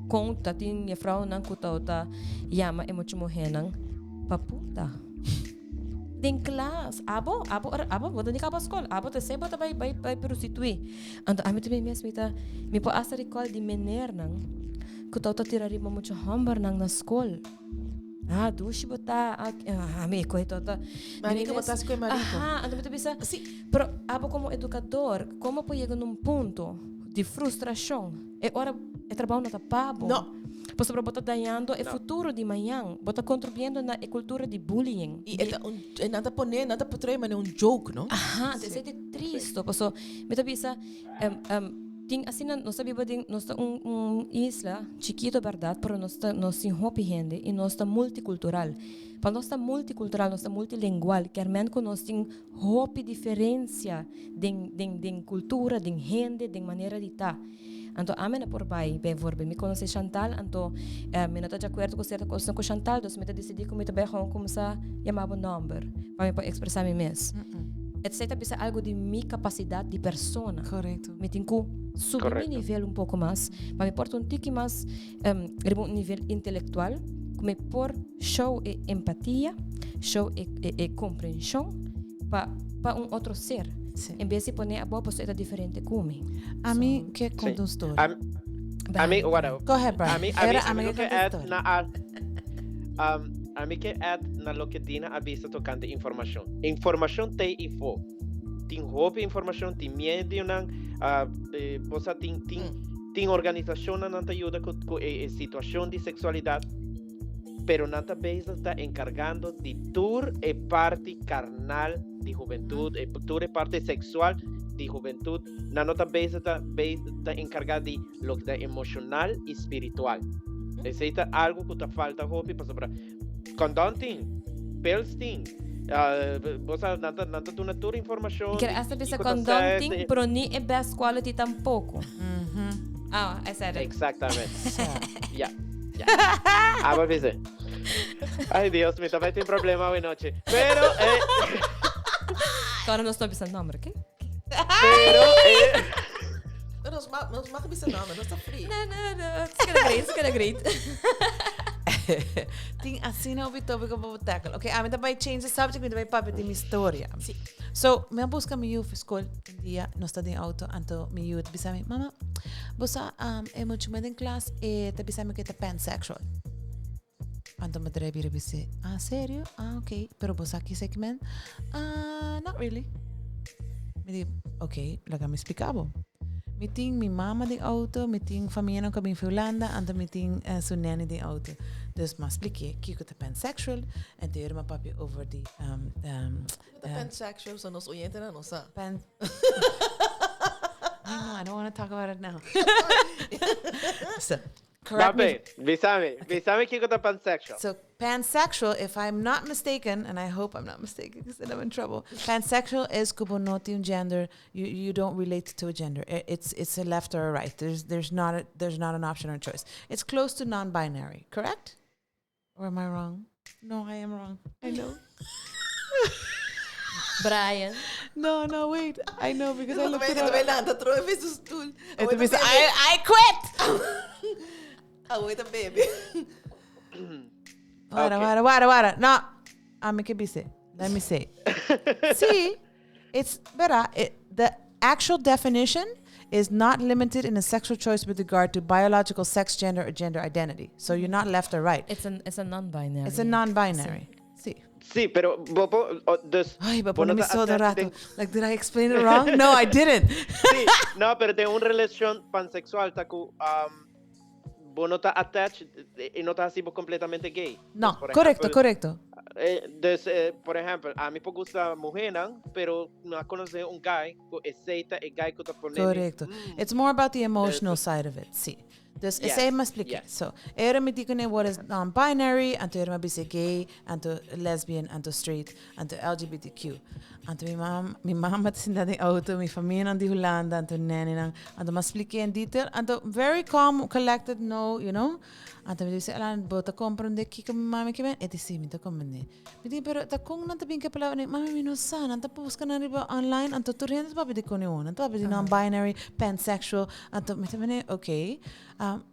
kon ta tin jefrounan ku tabata yama e mucha muhénan pa puta. Den klas, abo, abo, abo, bo ta di kaba skol, abo ta esei bo ta bai bai bai prostituí. Anto ami tambe mes mi ta, mi por asta recall di menernan ku tabata tira riba mucha hòmbernan na skol. Ah, dushi bo ta, ah, ah, mi kohe tabata. Marico bo ta si koe marico. Aha, anto mi ta bisa, si, pero abo komo edukador, komo por yega na un punto di frustrashon e ora e trabou no ta pa bo? No. Pasobra bo ta dañando e futuro di mañan, bo ta contribuyendo na e cultura di bullying. Y e ta un, e nan ta pone, nan ta portray manera un joke, no? Aha, anto esei ta tristo, paso mi ta bisa, tin asina, nos ta biba den, nos ta un un isla chikito berdad, pero nos ta, nos tin hopi hende y nos ta multicultural. Pa nos ta multicultural, nos ta multilingual, kermen cu nos tin hopi diferencia den den den cultura, den hende, den manera di ta. Anto ami no por bai, bijvoorbeeld mi conoce Chantal, anto mi no ta di acuerdo cu cierto cosnan cu Chantal, dus mi ta dicidi cu mi ta bai gewoon cuminsa yama bo nomber pa mi por expresa mi mes. Esey ta bisa algo di mi capacidad di persona. Correcto. Mi tin cu subi mi nivel un poco mas, pa mi por ta un tiki mas riba un nivel intelectual, cu mi por show e empatia, show e comprension pa pa un otro ser. Sí. En bes di pone abo pasobra e ta diferente ku mi. Ami ke konta un story. Ami, wara. Go ahead, Brian. Ami, ami, Era ami ami lo ke ke konta add story. na a, ami ke add na loke Dina a bisa tokante informashon. Informashon t'ei i fo. Tin hopi informashon, tin medionan, bo sa tin, tin, tin organisashonnan nan ta yuda ku, ku e, e situashon di seksualidat. Pero nan ta bezig ta encargando di tur e parti carnal di hubentud, e tur e parti sexual di hubentud. Nan no ta bezig ta ta encarga di loke ta emocional y spiritual. Esey ta algo cu ta falta hopi pasobra condon tin, pils tin, bo sa nan ta nan ta duna tur informacion Mi kier di hasta bisa kico ta condon sex tin, y pero ni e best quality tampoco. Ah, I said it. Exactamente. Ya. Ya. Aba bisa. Ay Dios, mi también tin problema hoy noche. Pero, Ahora nos no bisa nombre, ¿ok? Pero, Nos mag, nos mag bisa nombre, nos ta free. No, no, no. It's gonna great, it's gonna great. Tin asina hopi tópiko pa bo tackle. Ok, ami ta bai change the subject, mi ta bai papia di mi storia. Sí. So, mi a buska mi yu for skol un dia, nos ta den auto, anto mi yu ta bisa mi, Mama, bo sa um, e muchu me den klas e ta bisa mi ku e ta pansexual. Anto mi ta bira bis'é, ah, serio? Ah, ok. Pero bo sa kisa ki men? Ah, not really. Mi di, ok, laga mi splika bo. Mi tin mi mama den auto, mi tin famianan ku a bin fi Hulanda, anto mi tin eh, su nanny den auto. Dus m'a splik'é kiko ta pansexual, en te mi a papia over di um, um, Ta pansexual, so nos oyentenan no sa. Pan. I know, I don't want to talk about it now. So, correct me. Babe, bisami, bisami kiko ta pansexual. So, pansexual, if I'm not mistaken, and I hope I'm not mistaken because then I'm in trouble. Pansexual is ku bo no tin un gender, you don't relate to a gender. It's a left or a right. There's not an option or choice. It's close to non-binary, correct? Or am I wrong? No, I am wrong. I know. Brian. No, no, wait. I know because I looked it Ito up. bay lanta troe vis su stoel. Ito bisa, I quit! Away ta baby. Wara, Okay. wara, wara, wara. No, ami ke bise. Let me say. See, it's better. It, the actual definition is not limited in a sexual choice with regard to biological sex, gender, or gender identity. So you're not left or right. It's a non-binary. It's a non-binary. Sí. Sí, pero bo por, o, dus, Ay, bo bo no pone mi ta so de attached rato. den Like, did I explain it wrong? No, I didn't. Sí, no, pero den un relacion pansexual ta cu, bo no ta attached y no ta haci bo completamente gay. No, Dus, por correcto, ejemplo, correcto. Dus, por ejemplo, ami por gusta muhernan, pero no a conoce un guy cu esey ta e guy cu ta pone mi, Correcto. It's more about the emotional Dus side of it, sí. Dus esey m'a spliké. So, era mi di kuné what is non-binary, anto era mi bisa gay, anto lesbian, anto straight, anto LGBTQ. Anto mi mama, mi mama ta sinta den auto, mi famianan di Hulanda, anto neninan, anto m'a spliké in detail, anto very calm, collected, no, you know. Anto mi di, Alan, bo ta comprende kiko mi mami ke men? E di, si, mi ta comprende. Mi di, pero ta kon nan ta bin ku e palabra ni? Mami, mi no sa, nan ta buska nan riba online, anto tur hende ta papia di koni un, nan ta papia di non-binary, pansexual, anto mi ta mene, ok.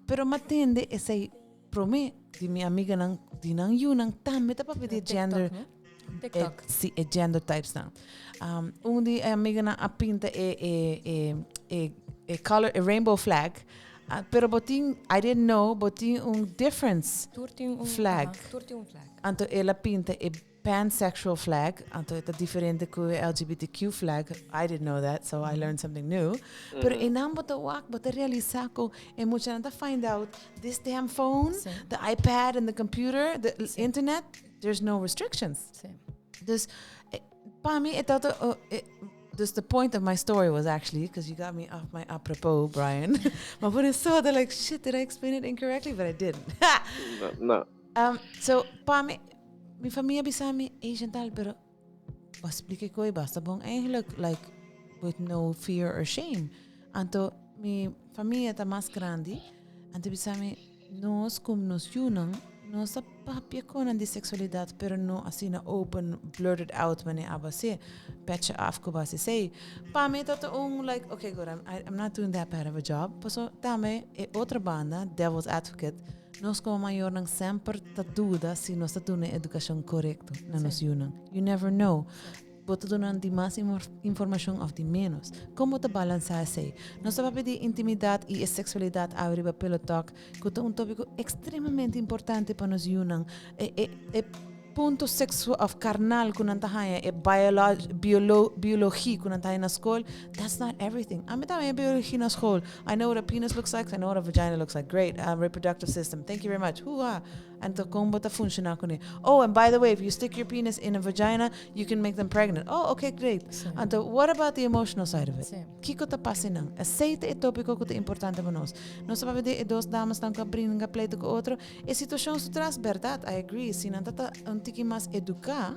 Pero mi a tende esei prome di mi amiganan, di nan yunan tambe ta papia di gender. TikTok. E, si, e gender types nan. Un di e amiganan a pinta e, e, e, e, e color, e rainbow flag. Pero bo tin, I didn't know, bo tin un difference Tur tin un flag. Aha, tur tin un flag. Anto el a pinta e pansexual flag, anto e ta diferente ku e LGBTQ flag. I didn't know that, so I learned something new. Pero einan bo ta wak, bo ta realisa ku e muchanan ta find out this damn phone, Sí. the iPad and the computer, the internet, there's no restrictions. Sí. Dus pa mi e tabata, oh, e, dus the point of my story was actually, because you got me off my apropos, Brian. Maar voor zo, they're like, shit, did I explain it incorrectly? But I didn't. No, no. So, pa mi, mi famia bisa mi, hey Chantal, pero bo splika e koe basta bon eigenlijk, like, with no fear or shame. Anto, mi famia ta mas grandi, anto bisa mi, nos kum nos yunan, nos ta papia kon nan di seksualidat, pero no asina open, blurted out mane abo hasi, petje af ku bo hasi esei. Pa mi ta ta un like, okay good, I'm, I'm not doing that bad of a job. Paso tambe e otro banda, devil's advocate, nos komo mayornan semper ta duda si nos ta duna e edukashon korekto na nos yunan. You never know. Bo ta duna di mas informashon òf di ménos? Kon bo ta balansá esei? Nos ta papia di intimidat i e seksualidat awe riba Pillow Talk, ku ta un tópiko ekstremamente importante pa nos yunan. E e e punto seksual òf karnal ku nan ta haña, e biolo biologi ku nan ta haña na skol, that's not everything. Ami ta haña biologi na skol. I know what a penis looks like, I know what a vagina looks like. Great, reproductive system, thank you very much. Hoo-ha! Anto kon bo ta funciona kuné? Oh, and by the way, if you stick your penis in a vagina, you can make them pregnant. Oh, okay, great. Sí. Anto, what about the emotional side of it? Sí. Kiko ta pasa nan? Esei ta e tópiko ku ta importante pa nos. Nos ta papia di e dos damasnan ku a bringa pleito ku otro. E situashon su tras, bèrdat, I agree. Si nan ta ta un tiki mas eduká,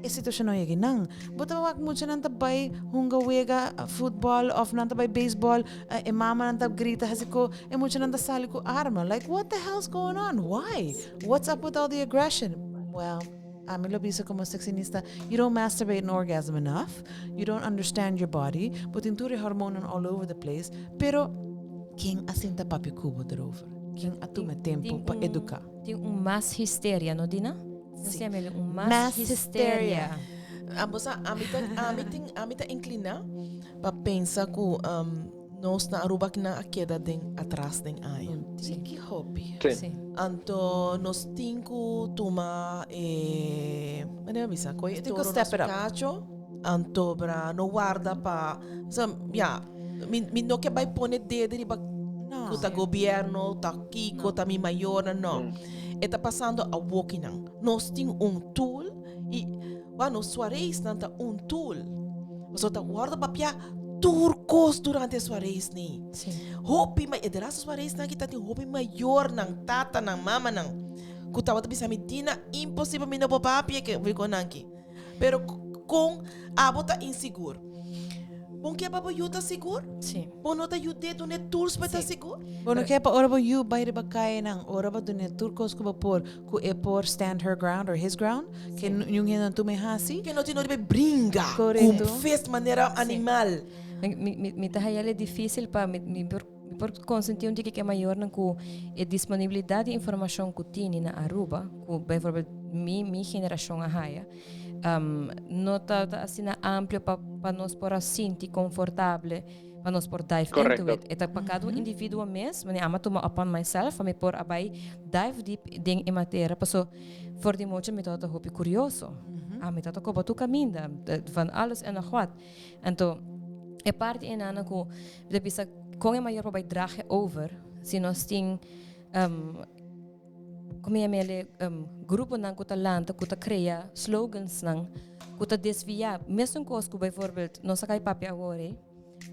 E situacion no yega nan. Bo ta wak muchanan ta bai hunga wega futbol of nan ta bai baseball, e mamanan ta grita hasi ko, e muchanan ta sali ku arma. Like what the hell's going on? Why? What's up with all the aggression? Well, ami lo bisa como sexinista, you don't masturbate and orgasm enough, you don't understand your body, bo tin tur e hormonen all over the place, pero ken a sinta papia ku bo erover? Ken a tuma e tempo pa educa? Tin un mas histeria, no Dina? Sí. Amelia, un mas, Mass hysteria. hysteria. Abo sa, ami ta, ami tin, ami ta inclina pa pensa ku um, nos na Aruba kina a keda den atras den aña. Un tiki hopi. Sí. Sí. Anto nos tin ku tuma e, manera bisa, koe Nos tin ku toro step nos it up. cacho, anto bra no warda pa, sa, ya, mi, mi no ke bai pone dede riba No. ku ta gobierno, ta kiko, ta mi mayornan, no. E ta pasando awokinan. Nos tin un tool i, bueno, soireesnan ta un tool. Pasobra ta wòrdu papia tur kos durante e soirees ni. Sí. Hopi ma e de laatste soireesnan aki ta tin hopi mayornan, tatanan, mamanan ku tabata bisa mi Dina imposibel mi no por papia ke ku nan aki. Pero kon abo ta insigur? Bon ke pa bo yu ta sigur? Sí. Bo no ta yud'é dun'é tools pa e ta sigur? Bo no ke pa ora bo yu bai riba kayenan, ora bo dun'é tur kos ku bo por, ku e por stand her ground or his ground, ke niun hende no tuma e hasi. Ke no tin no riba e bringa Korekto. ku fest manera animal. Mi ta haya el difícil pa mi por mi por consentí un tiki ku e mayornan ku e disponibilidat di informashon ku tini na Aruba, ku bijvoorbeeld mi generashon a haya, no ta asina amplio pa pa nos por a sinti confortable pa nos por dive into it. E ta pa cada un individuo mes, wanneer ami a tuma upon myself pa mi por a bai dive deep den e materia, paso for di mochi mi tabata hopi curioso. Ami tabata koba tur caminda, van alles en nog wat. Anto e parti einana ku mi ta bisa kon e mayor por bai draag e over si nos tin Como yama ele, gruponan cu ta lanta, cu ta crea slogansnan, cu ta desvia. Mesun cos cu bijvoorbeeld, nos a cay papia awor ey,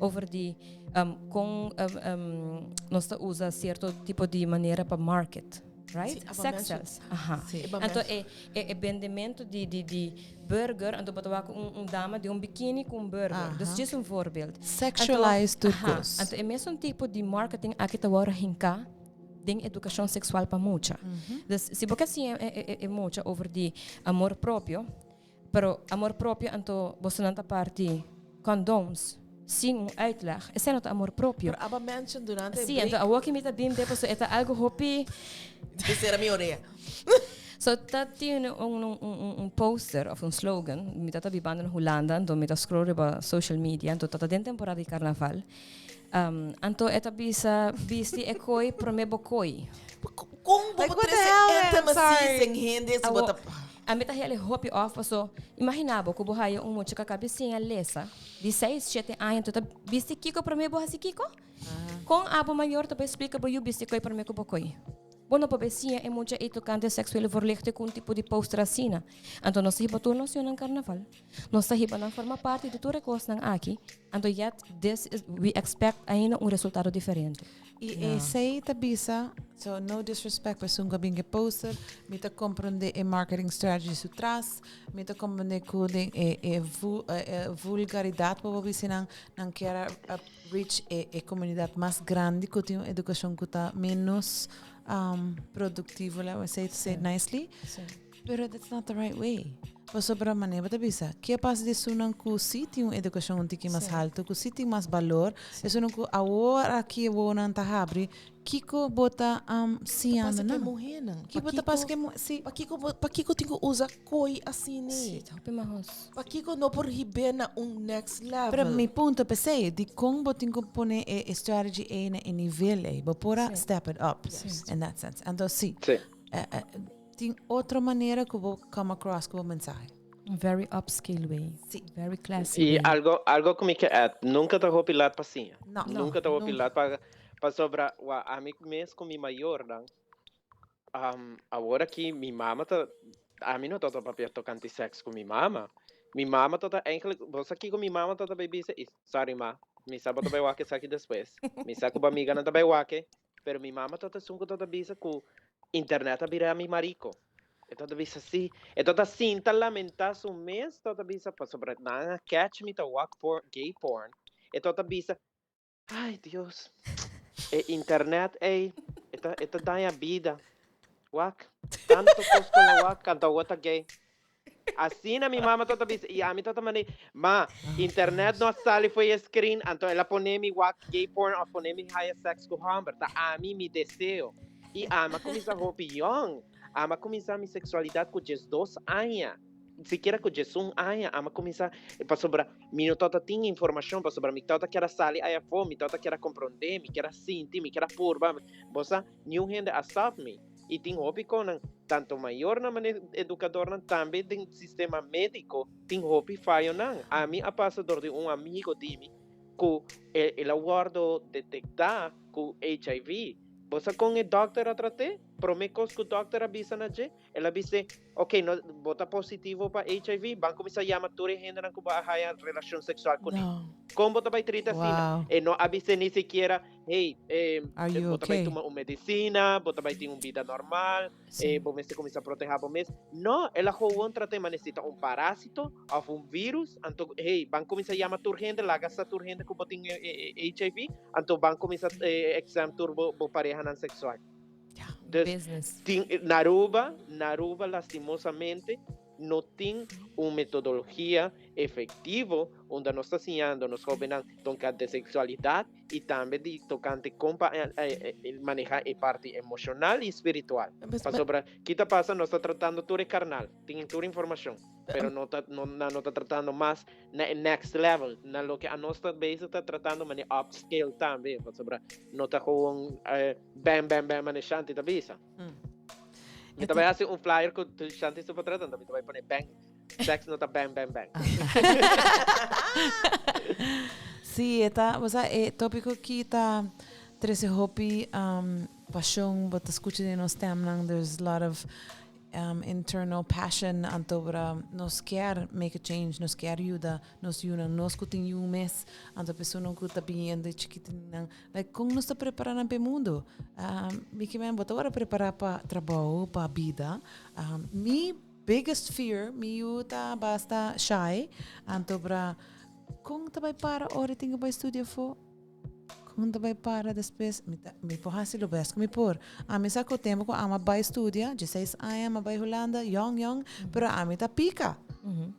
Over di um, con um, nos ta usa cierto tipo di manera pa market. Right? Sí, Sex sells. Aha. Sí. Anto e, e, e bendimento di, di, di burger, anto bo ta wak un, un dama den un bikini cu un burger. Aha. Dus just un voorbeeld. Sexualize Anto, tur aha, cos. Anto e mesun tipo di marketing aki ta worde hinca den educacion sexual pa mucha. Dus si bo ke siña e, e, e, e mucha over di amor propio, Pero amor propio anto bosonan ta parti condoms sin un uitleg. Esei no ta amor propio. Pero aba mention durante e Sí, break. anto awor ki mi ta bin be pasobra e ta algo hopi. Esei era mi orea. So ta tin un un un un poster of un slogan, mi ta ta bibando na Hulanda anto mi ta scroll riba social media anto ta ta den temporada di carnaval. Anto e ta bisa bisti e koi prome bo koi. Kon bo Like, por what the trese hell, man? I'm intimacy sorry. sin hende si bo ta. Ami ta hel e hopi off paso imagina bo ku bo haya un mucha ku a kabi siña lesa di seis shete aña anto ta bisti kiko prome bo hasi kiko? Kon abo mayor ta bai splika bo yu bisti koi prome ku bo koi? Bo no por bai siña e mucha ei tokante seksuele voorlichting ku un tipo di poster asina. Anto nos ta hiba tur nos yunan karnaval. Nos ta hiba nan forma parti di tur e kosnan aki, anto yet this is, we expect ainda un resultado diferente. I esei ta bisa, so no disrespect pa esun ku a bin ke poster, mi ta komprende e marketing strategy su tras, mi ta komprende ku den e e e vulgaridat por bo bisa nan, nan kier a reach e e komunidat mas grandi ku tin un edukashon ku ta menos produktivo, let me say to say it nicely. Pero that's not the right way. Pasobra manera bo ta bisa, ke pasa di esunnan ku si tin un edukashon un tiki mas haltu, ku si tin mas balor, esunnan ku awor aki e wowonan ta habri, kiko bo ta siñando nan? Kiko ta pasa ku e muhénan? Si. Pakiko bo, pakiko tin ku usa koi asina? Si, ta hopi mahos. Pakiko no por hib'é na un next level? Pero mi punto p'esei, dikon bo tin ku pone e strategy ei na e nivel ei? Bo por a step it up in that sense. Anto si. Tin otro manera ku bo come across ku bo mensahe. Un very upscale way. Sí. Very classy I way. algo, algo ku mi ke add, nunka ta hopi lat pa siña. No. Nunka ta hopi nunka. lat pa, pasobra wa ami mes ku mi mayornan, um, awor aki mi mama ta, ami no tabata papia tokante sèks ku mi mama. Mi mama tabata eigenlijk, bo sa kiko mi mama tabata bai bisa? I sorry ma, mi sa bo ta bai wak esaki despues. Mi sa ku bo amiganan ta bai wak e, Pero mi mama tabata esun ku tabata bisa ku internet a bira mi marico. E tabata bisa si. E tabata sinta lamenta su mes, tabata bisa pasobra nan a catch mi ta wak por gay porn. E tabata bisa, ay Dios, e internet ey, e ta e ta daña bida. Wak, tanto kos ku el a wak, anto awor ta gay. Asina mi mama tabata bisa y ami tabata manda ma internet no a sali fo'i e screen anto el a pone mi wak gay porn of pone mi haya sex cu homber ta ami mi deseo y ami a cuminsa hopi young ami a cuminsa mi sexualidad cu 12 aña sikiera cu 11 aña ami a cuminsa pasobra mi no tabata tin informacion pasobra mi tabata kier a sali aya afo mi tabata kier a compronde mi kier a sinti mi kier a purba bo sa niun hende a stop mi. I tin hopi konan, tanto mayornan mane edukadornan, tambe den sistema médiko tin hopi fayonan. Ami a pasa dor di un amigo di mi ku el a wòrdu detektá ku HIV. Bo sa kon e dòkter a trat'é? Promé kos ku dòkter a bisa na dje, el a bis'é, Oke, no, bo ta positivo pa HIV, ban kuminsá yama tur e hendenan ku bo a haya relashon seksual kuné. Kon bo ta bai trita asina? E no a bis'é ni sikiera, Hey, eh, Are you bo ta bai okay? tuma un medicina, bo ta bai tin un bida normal, eh, bo mester cuminsa proteha bo mes. No, el a gewoon trata e manecita un parásito of un virus, anto, hey, ban cuminsa yama tur hende, laga sa tur hende cu bo tin eh, eh, eh, HIV, anto ban cuminsa eh, exam tur bo, bo parehanan sexual. Dus, Business. tin, na Aruba, na Aruba lastimosamente, no tin un metodologia efectivo unda nos ta siñando nos hobennan tocante sexualidad y tambe di tocante con pa maneha e parti emocional y spiritual. Pasobra ki ta pasa nos ta tratando tur e carnal, tin tur informacion, pero no ta no nan no ta tratando mas na e next level, na loke anos ta bezig ta tratando mane upscale tambe, pasobra no ta gewoon bam bam bam mane Shanti ta bisa. Mi ta bai hasi un flyer ku Shanti su portret, anto mi ta bai pone bang, sex no ta bang bang bang. Sí, e ta, bo sa, e tópiko aki ta trese hopi pashon, bo ta skucha den nos stemnan, there's a lot of. Internal passion anto ora nos kier make a change, nos kier yuda nos yunan, nos ku tin yu mes, anto personan ku ta biniendo e chikitinan, like kon nos ta prepara nan pa e mundo? Mi ke men bo ta ora prepara pa trabou, pa bida. Mi biggest fear, mi yu ta basta shy, anto ora kon ta bai para ora e tin ku bai studia afo? Kon ta bai para despues? Mi ta, mi por hasi lo best ku mi por. Ami sa ku tempu ku ami a bai studia, dieseis aña mi a bai Hulanda, yong yong, pero ami ta pika.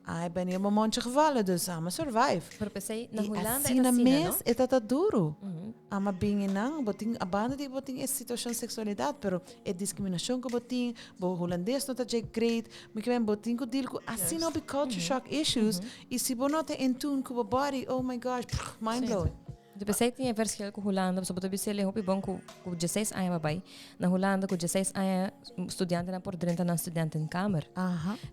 I ben niet op mijn mondje gevallen, dus ami a survive. Pero p'esei na I Hulanda e ta asina asina, no? mes e ta ta duru. Ami a bini nan, bo tin, a banda di bo tin e situashon seksualidat, pero e diskriminashon ku bo tin, bo Hulandes no ta dje great, mi ke men bo tin ku deal ku asina hopi culture shock issues, I si bo no ta in tune ku bo body, oh my gosh, prr, mind blowing. Di p'esei tin e verschil ku Hulanda, pasobra bo ta bisa el hopi bon ku ku dieseis aña pa bai. Na Hulanda ku dieseis aña studiantenan por drenta nan studentenkamer.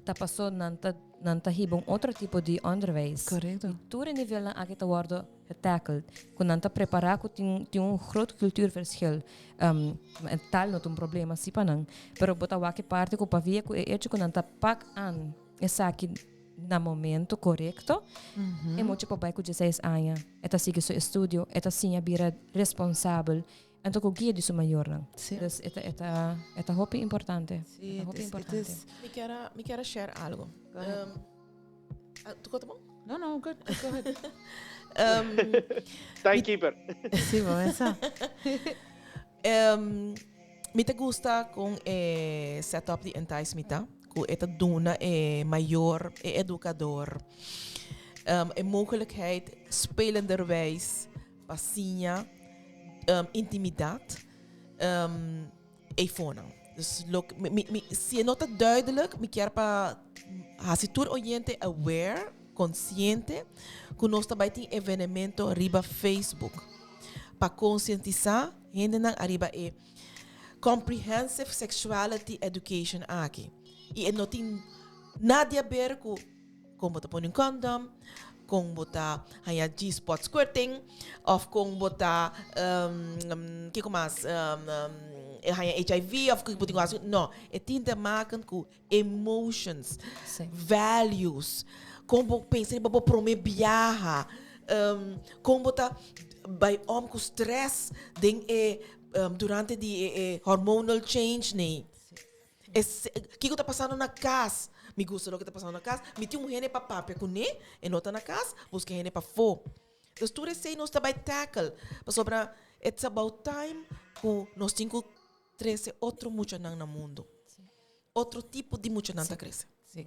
Ta paso nan ta nan ta hiba un otro tipo di onderwijs. Korekto. I tur e nivelnan aki ta wordo getackled. Ku nan ta prepara ku tin tin un groot cultuurverschil. Taal no ta un problema si pa nan, pero bo ta wak e parti ku pavia ku e echo ku nan ta pak aan esaki na momento korekto, e mucha por bai ku dieseis aña, e ta sigui su estudio, e ta siña bira responsabel, anto ku guia di su mayornan. Dus e ta, e ta, e ta hopi importante. Sí, E ta hopi it is, it importante. is. Mi kier a, mi kier a share algo. Go ahead. Tu kota bon? No, no, good, good, go ahead. Timekeeper. Sí, bo mesa. Mi ta gusta con e setup di Entice mi ta, cu e ta duna e mayor, e educador, e mogelijkheid spelenderwijs pa siña intimidad eyfonan. Dus loke mi, mi, mi, si e no ta duidelijk, mi kier pa haci tur oyente aware, consciente, cu nos ta bay tin evenemento riba Facebook pa concientisa hendenan ariba e comprehensive sexuality education aki. Y e no tin nada di haber cu con bo ta pone un condom, con bo ta haña G-spot squirting, of con bo ta, kico mas, haña HIV of kico bo tin cu haci. No, e tin te maken cu emotions, values, con bo pensa riba bo prome biaha, con bo ta bai om cu stress den e durante di e hormonal change nei. Kico ta pasando na cas? Mi gusta loke ta pasando na cas. Mi tin un hende pa papia cune, e no ta na cas, busca hende pafo. Dus tur esey nos ta bai tackle, pasobra it's about time cu nos tin cu trece otro muchanan na mundo. Otro tipo di muchanan ta crece. Sí.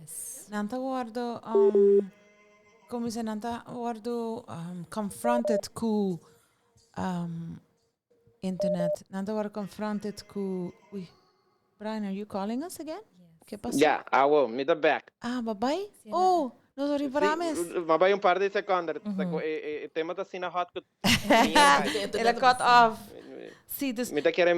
Nan ta wordo, como dice, nan ta wordo confronted cu internet. Nan ta wordo confronted cu, uy, Brian, are you calling us again? Yes. Ke pasó? Ja, awo, mi ta back. Ah, ba bai? Sí, Oh, nos a ripara mes. Ma bai un par di seconde. E tema ta asina hot cu mi a bai. El a cut off. Sí, dus. Mi ta kere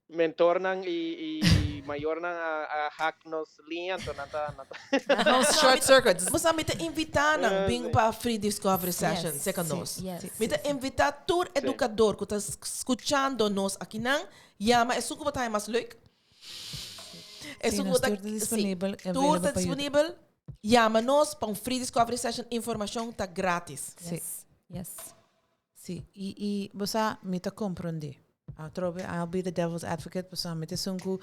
mentornan y mayornan a hack nos liña, anto nan ta, nan ta. Short circuit. Bo sa mi ta invita nan bin pa free discovery session cerca nos. Mi ta invita tur educador cu ta scuchando nos akinan, yama esun cu bo ta haña mas leuk. Esun cu bo ta, Tur ta disponibel, sí, tur ta available pa yuda. disponibel. Yama nos pa un free discovery session, informacion ta gratis. Sí. Yes. Yes. Sí, y, y bo sa, mi ta comprende. Atrobe, I'll be the devil's advocate, pasobra mi ta esun cu,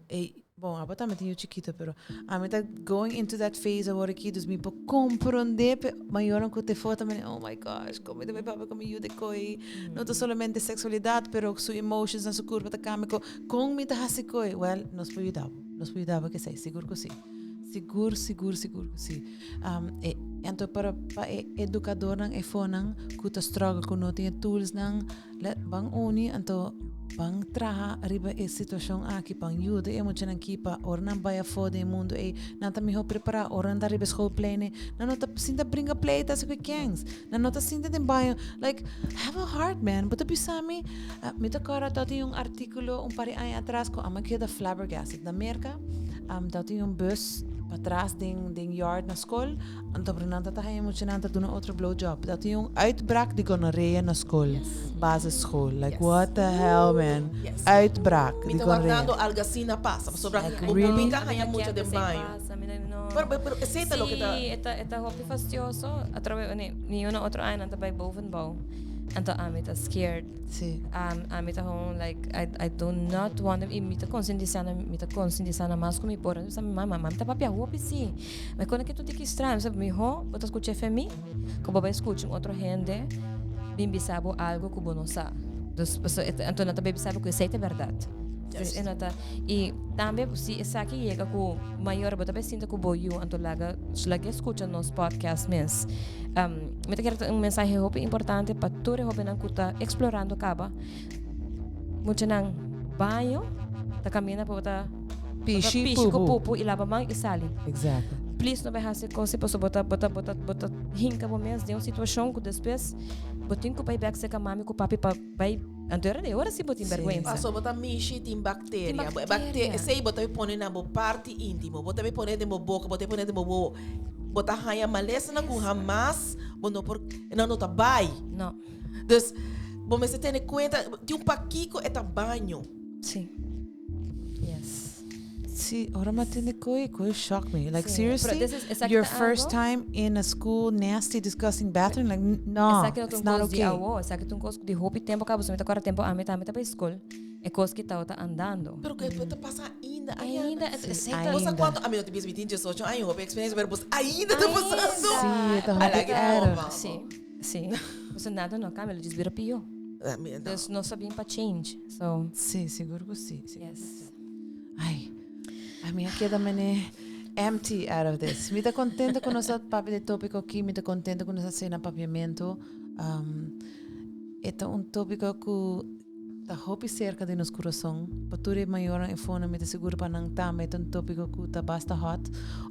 e, bon, abo tambe tin yu chikito, pero ami ta going into that phase awor aki, dus mi por comprende p'e mayornan cu te for ta mene, oh my gosh, con mi ta bay papia cu mi yu de coy, no ta solamente sexualidad, pero su emotions na su curpa ta cambia, con, con mi ta haci coy? Well, nos por yuda bo, nos por yuda bo kesey, sigur cu si. Sigur, sigur, sigur cu si. E, anto para pa e educadornan e fonan cu ta struggle cu no tin e toolsnan, let, ban uni, anto ban traha riba e situacion aki, ban yuda e muchanan ki pa ora nan bai afo den e mundo ei, nan ta miho prepara, ora nan ta riba e schoolplein ei, nan no ta sinta bringa pleita así cu e kens, nan no ta sinta den baño, like, have a heart man, bo ta bisa mi, mi ta acorda tabatin un articulo un par di aña atras cu a mi a keda flabbergasted, na Merca, tabatin un bus. Patras den den yard na skol, anto pero nan ta ta haña muchanan ta duna otro blowjob. Dat tin un uitbraak di gonorrea na skol, basisschool. Like what the hell man. Uitbraak Mi di ta gonorrea. wardando algo asina pasa, pasobra Like bo really? mi ta haña mucha den baño. Pero pero esei ta loke ta. Sí, e ta e ta hopi fastioso. Atrobe ni ni una otro aña nan ta bai bovenbouw. Anto ami ta scared. Sí. Ami ta gewoon like I I do not want them y mi ta concientisa nan mi ta concientisa nan mas cu mi por. Mi sa mi mama, mami ta papia hopi si. Ma con ke tur tiki straño. Mi sa miho bo ta scucha efe mi cu bo bay scucha un otro hende bin bisa bo algo cu bo no sa. Dus paso anto nan ta bay bisa bo cu esey ta berdad. Dus e no ta y tambe si esaki yega cu mayor bo ta bay sinta cu bo yu anto laga laga e scucha nos podcast mes. Mi ta kere ta un mensahe hopi importante pa tur e hobennan ku ta eksplorando kaba. Muchanan baño ta kaminda pa bo ta Pishi, pishi ku pupu. pupu i laba man i sali. Exactly. Please no bai hasi kos pasobra bo ta bo ta bo ta bo ta hinka bo mes den un situashon ku despues bo tin ku bai bèk serka mami ku papi pa bai anto era de ora si bo tin Sí. bèrgwensa. Paso bo ta mishi tin bacteria. Tin Bo- bacteria. bacte- esei bo ta pone na bo parti intimo. Bo ta pone den bo boca, bo ta pone den bo wowo. Bo ta haña malesanan ku hamas bo no por, nan no ta bai. No. Dus bo mester tene kuenta di un pakiko e ta baño. Sí. Yes. Sí, ora mi a tende koe, koe shock me. Like Sí, seriously, pero this is exacto your first algo. time in a school nasty disgusting bathroom like no, Esaki no ta it's un not kos di okay. awo, esaki ta un kos di hopi tempo kaba, mi ta kòrda tempo ami tambe ta bai skol. E kos ki tabata andando. Pero ke ta pasa ainda, Ariana? Ainda, Sí, esei ta ainda. Bo sa kuantu, ami no ta bisa mi tin 18 aña, hopi experiencia, pero bos ainda ta pasando. Sí, e ta I hopi like it erg. more. Sí, sí. Pasobra nada no cambia, lo djis bira pió. Ami, no. Dus nos ta bien pa change, so. Sí, sigur ku sí. Sigur ku Yes. sí. Ai, ami a keda mene empty out of this. Mi ta contento ku nos a papia di tópiko aki, mi ta contento ku nos a sena papiamento. Um, e ta un tópiko ku Ta hopi serka di nos kurason. Pa tur e mayornan e fonan mi ta sigur pa nan tambe ta un topiko ku ta basta hot.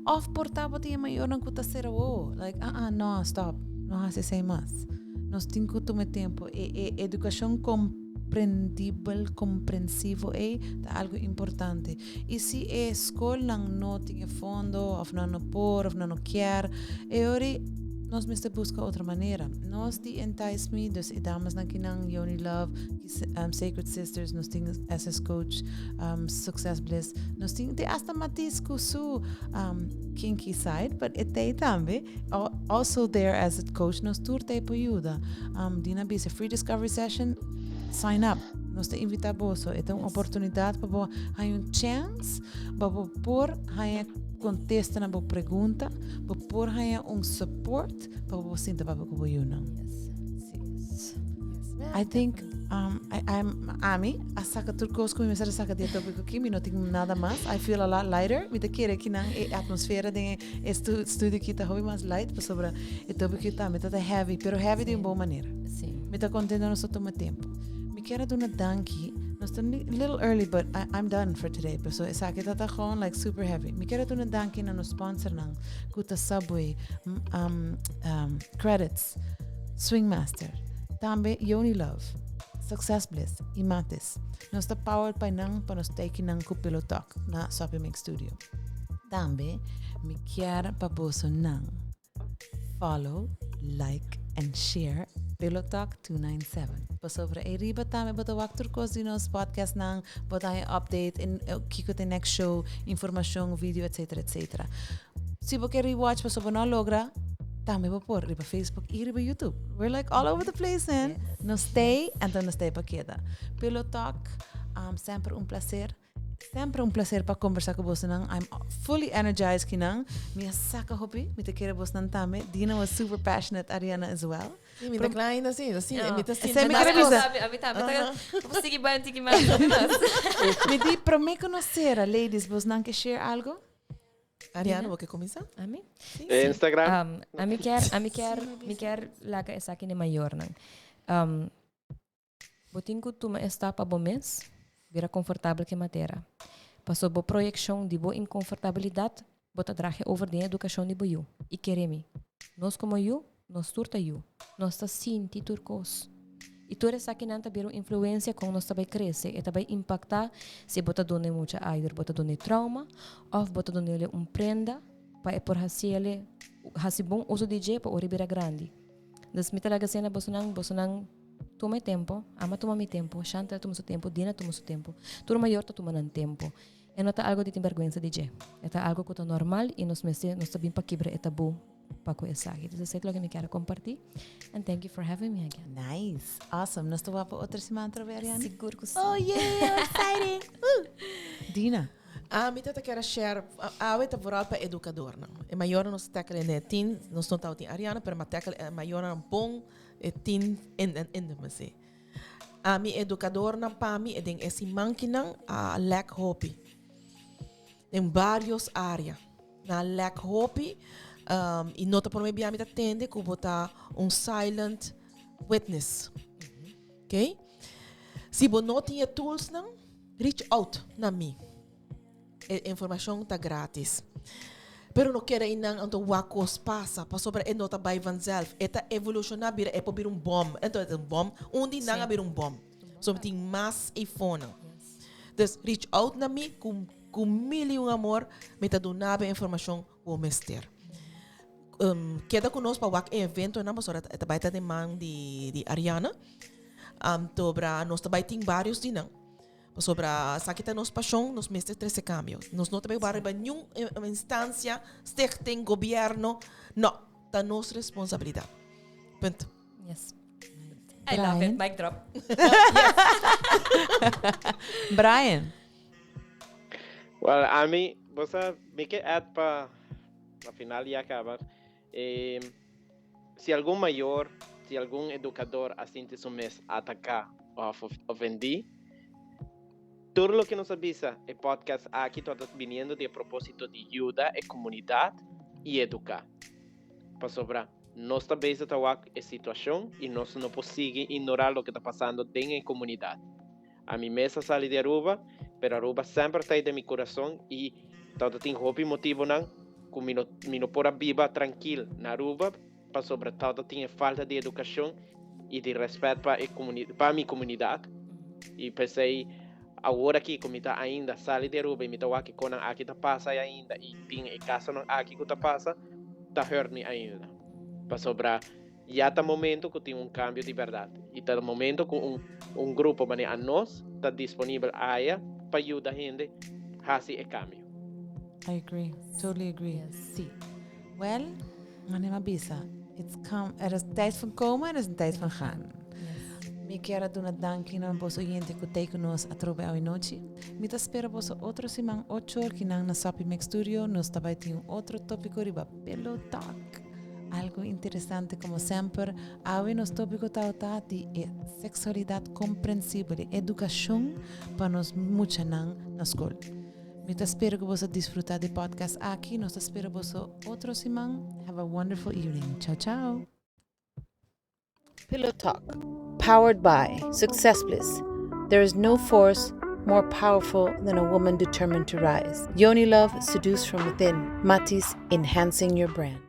Of por tabatin e mayornan ku ta sera wowo. Like ah ah no stop no hasi esei mas. Nos tin ku tuma e tempu. E e edukashon komprendibel komprensivo ei ta algu importante. I si e skolnan no tin e fondo of nan no por of nan no kier e ora nos mester buska otro manera. Nos di Entice Me, dus e damesnan kinan, Yoni Love, Sacred Sisters, nos tin SS Coach, Success Bliss, nos tin te hasta Matisse ku su kinky side, but e tei tambe, also there as a coach, nos tur tei por yuda. Dina bisa free discovery session, sign up. Nos ta invita boso. E ta un oportunidad pa bo haña un chance pa bo por haña contesta na bo pregunta, bo por haña un support pa bo sinta papia ku bo yunan. Yes. Sí. I think I, I'm, ami a saca tur cos ku mi mester a saca di e topico aki, mi no tin nada mas. I feel a lot lighter. Mi ta kere kinan e atmosfera den e studio aki ta hopi mas light pasobra e topico aki tambe ta ta heavy, pero heavy di un bon manera. Sí. Mi ta contento nos a tuma tempo. Mi kier a duna danki. Nos ta little early, but I'm done for today. Paso esaki ta ta gewoon like super heavy. Mi kier a duna danki na nos sponsornan, ku ta Subway, Credits, Swingmaster, tambe Yoni Love, Success Bliss y Matis. Nos ta powered by nan pa nos teki nan ku Pillow Talk na Soppy Mix Studio. Tambe mi kier pa boso nan follow, like and share Pillow Talk 297. Pasobra ei riba tambe bo ta wak tur kos di nos podcast nan, bo ta haña update en kiko ta e next show, informashon, video, etcetera, etcetera. Si bo ke rewatch pasobra bo no a logra, tambe bo por riba Facebook y riba YouTube. We're like all over the place, man. Nos stay, anto nos stay pa keda. Pillow Talk, semper un placer. Semper un placer pa conversa cu bosonan. I'm fully energized kinan. Mi a saca hopi. Mi ta kere bosnan tambe. Dina was super passionate, Ariana as well. Sí, mi ta kla ainda, sí. Sí, mi ta sinti Esei mi mas kere cos. bisa. A mi tambe. Ta sigui bai un tiki mas, hopi mas. Mi di prome cu nos cera, ladies, bosnan ke share algo? Ariana, bo ke cuminsa? Ami? Instagram. Ami kier, ami kier, mi kier laga esaki n'e mayornan. Bo tin ku tuma e stap pa bo mes bira konfortabel ku e matera. Pasobra bo proyekshon di bo inkonfortabilidat bo ta draha over den e edukashon di bo yu. I kere mi, nos komo yu, nos tur ta yu. Nos ta sinti tur kos. I tur esakinan ta bira un influensia kon nos ta bai krese. E ta bai impaktá si bo ta duna e mucha aider bo ta duna e trauma òf bo ta dun'e un prenda. pa e por hasiele hasi bon uso di dje pa ora e bira grandi. Dus mi ta laga sena bosonan, bosonan tuma e tempo, ama tuma mi tempo, Chantal tuma su tempo, Dina tuma su tempo. Tur mayor ta tuma nan tempo. E no ta algo di tin bergwensa di dje. E ta algo ku ta normal i nos mester nos ta bin pa kibra e tabú pa ku esaki. Dus esei ta loke mi kier a kompartí. And thank you for having me again. Nice. Awesome. Nos ta wak pa otro siman atrobe, Ariane? Sigur ku si. Oh yeah, exciting. Woo! Dina. Ami ta ta kier a share, awe ta vooral pa educadornan. E mayornan nos ta tackle en e tin, nos no tabatin Ariana, pero mi a tackle e mayornan bon e tin in en intimacy. Ami educadornan pa mi e den e siman kinan a lack hopi. Den varios area. Nan a lack hopi um, y no ta por mi bia mi ta tende cu bo ta un silent witness. Okay? Si bo no tin e toolsnan, reach out na mi. E informacion ta gratis. Pero no keda einan anto wak cos pasa, pasobra e no ta bay vanzelf. E ta evoluciona bira, e por bira un bom. Anto e ta un bom, un di nan a bira un bom. So tin mas eifonan. Dus reach out na mi cu cu mil y un amor mi ta duna bo e informacion cu bo mester. Um, keda cu nos pa wak e eventonan pasobra e ta bay ta den man di di Ariana. Anto bra nos ta bay tin varios di nan. Pasobra esaki ta nos pasion, nos mester trece cambio. Nos no ta bay wak riba niun instancia, stichting, gobierno. No, ta nos responsabilidad. Punt. Yes. I love it. Mic drop. Brian. Well, ami, bo sa, mi ke add pa na final ya caba. Eh, si algun mayor, si algun educador a sinti su mes ataca of ofendi, tur loke nos a bisa e podcast aki ta biniendo di e proposito di yuda e comunidad y educa. Pasobra nos ta bezig ta wak e situacion y nos no por sigui ignora loke ta pasando den e comunidad. Ami mes a sali di Aruba, pero Aruba semper ta ei den mi kurason i tabata tin hopi motibonan ku mi no mi no por a biba trankil na Aruba pasobra tabata tin e falta di edukashon i di rèspèt pa e komuni pa mi komunidat i p'esei awor aki ku mi ta ainda sali di Aruba i mi ta wak e konan aki ta pasa ainda i tin e kasonan aki ku ta pasa ta hurt mi ainda pasobra Ya ta momento cu tin un cambio di berdad y ta momento cu un un grupo manera anos ta disponibel aya pa yuda hende haci e cambio. I agree, totally agree. Yes. Si. Well, manera mi a bisa, it's come, er is een tijd van komen en er is een tijd van gaan. Yes. Mi kier a duna danki na boso oyente cu t'ei cu nos atrobe awenochi. Mi ta spera boso otro siman ocho or kinan na Soppy Mix Studio nos ta bai tin un otro topico riba Pillow Talk. Algo interesante como semper, awe nos tópico tabata di e sexualidad comprensibel, e educacion pa nos muchanan na school. Mi ta spera cu boso disfruta di podcast aki. Nos ta spera boso otro siman. Have a wonderful evening. Ciao, ciao. Pillow Talk, powered by Success Bliss. There is no force more powerful than a woman determined to rise. Yoni Love, seduced from within. Matis, enhancing your brand.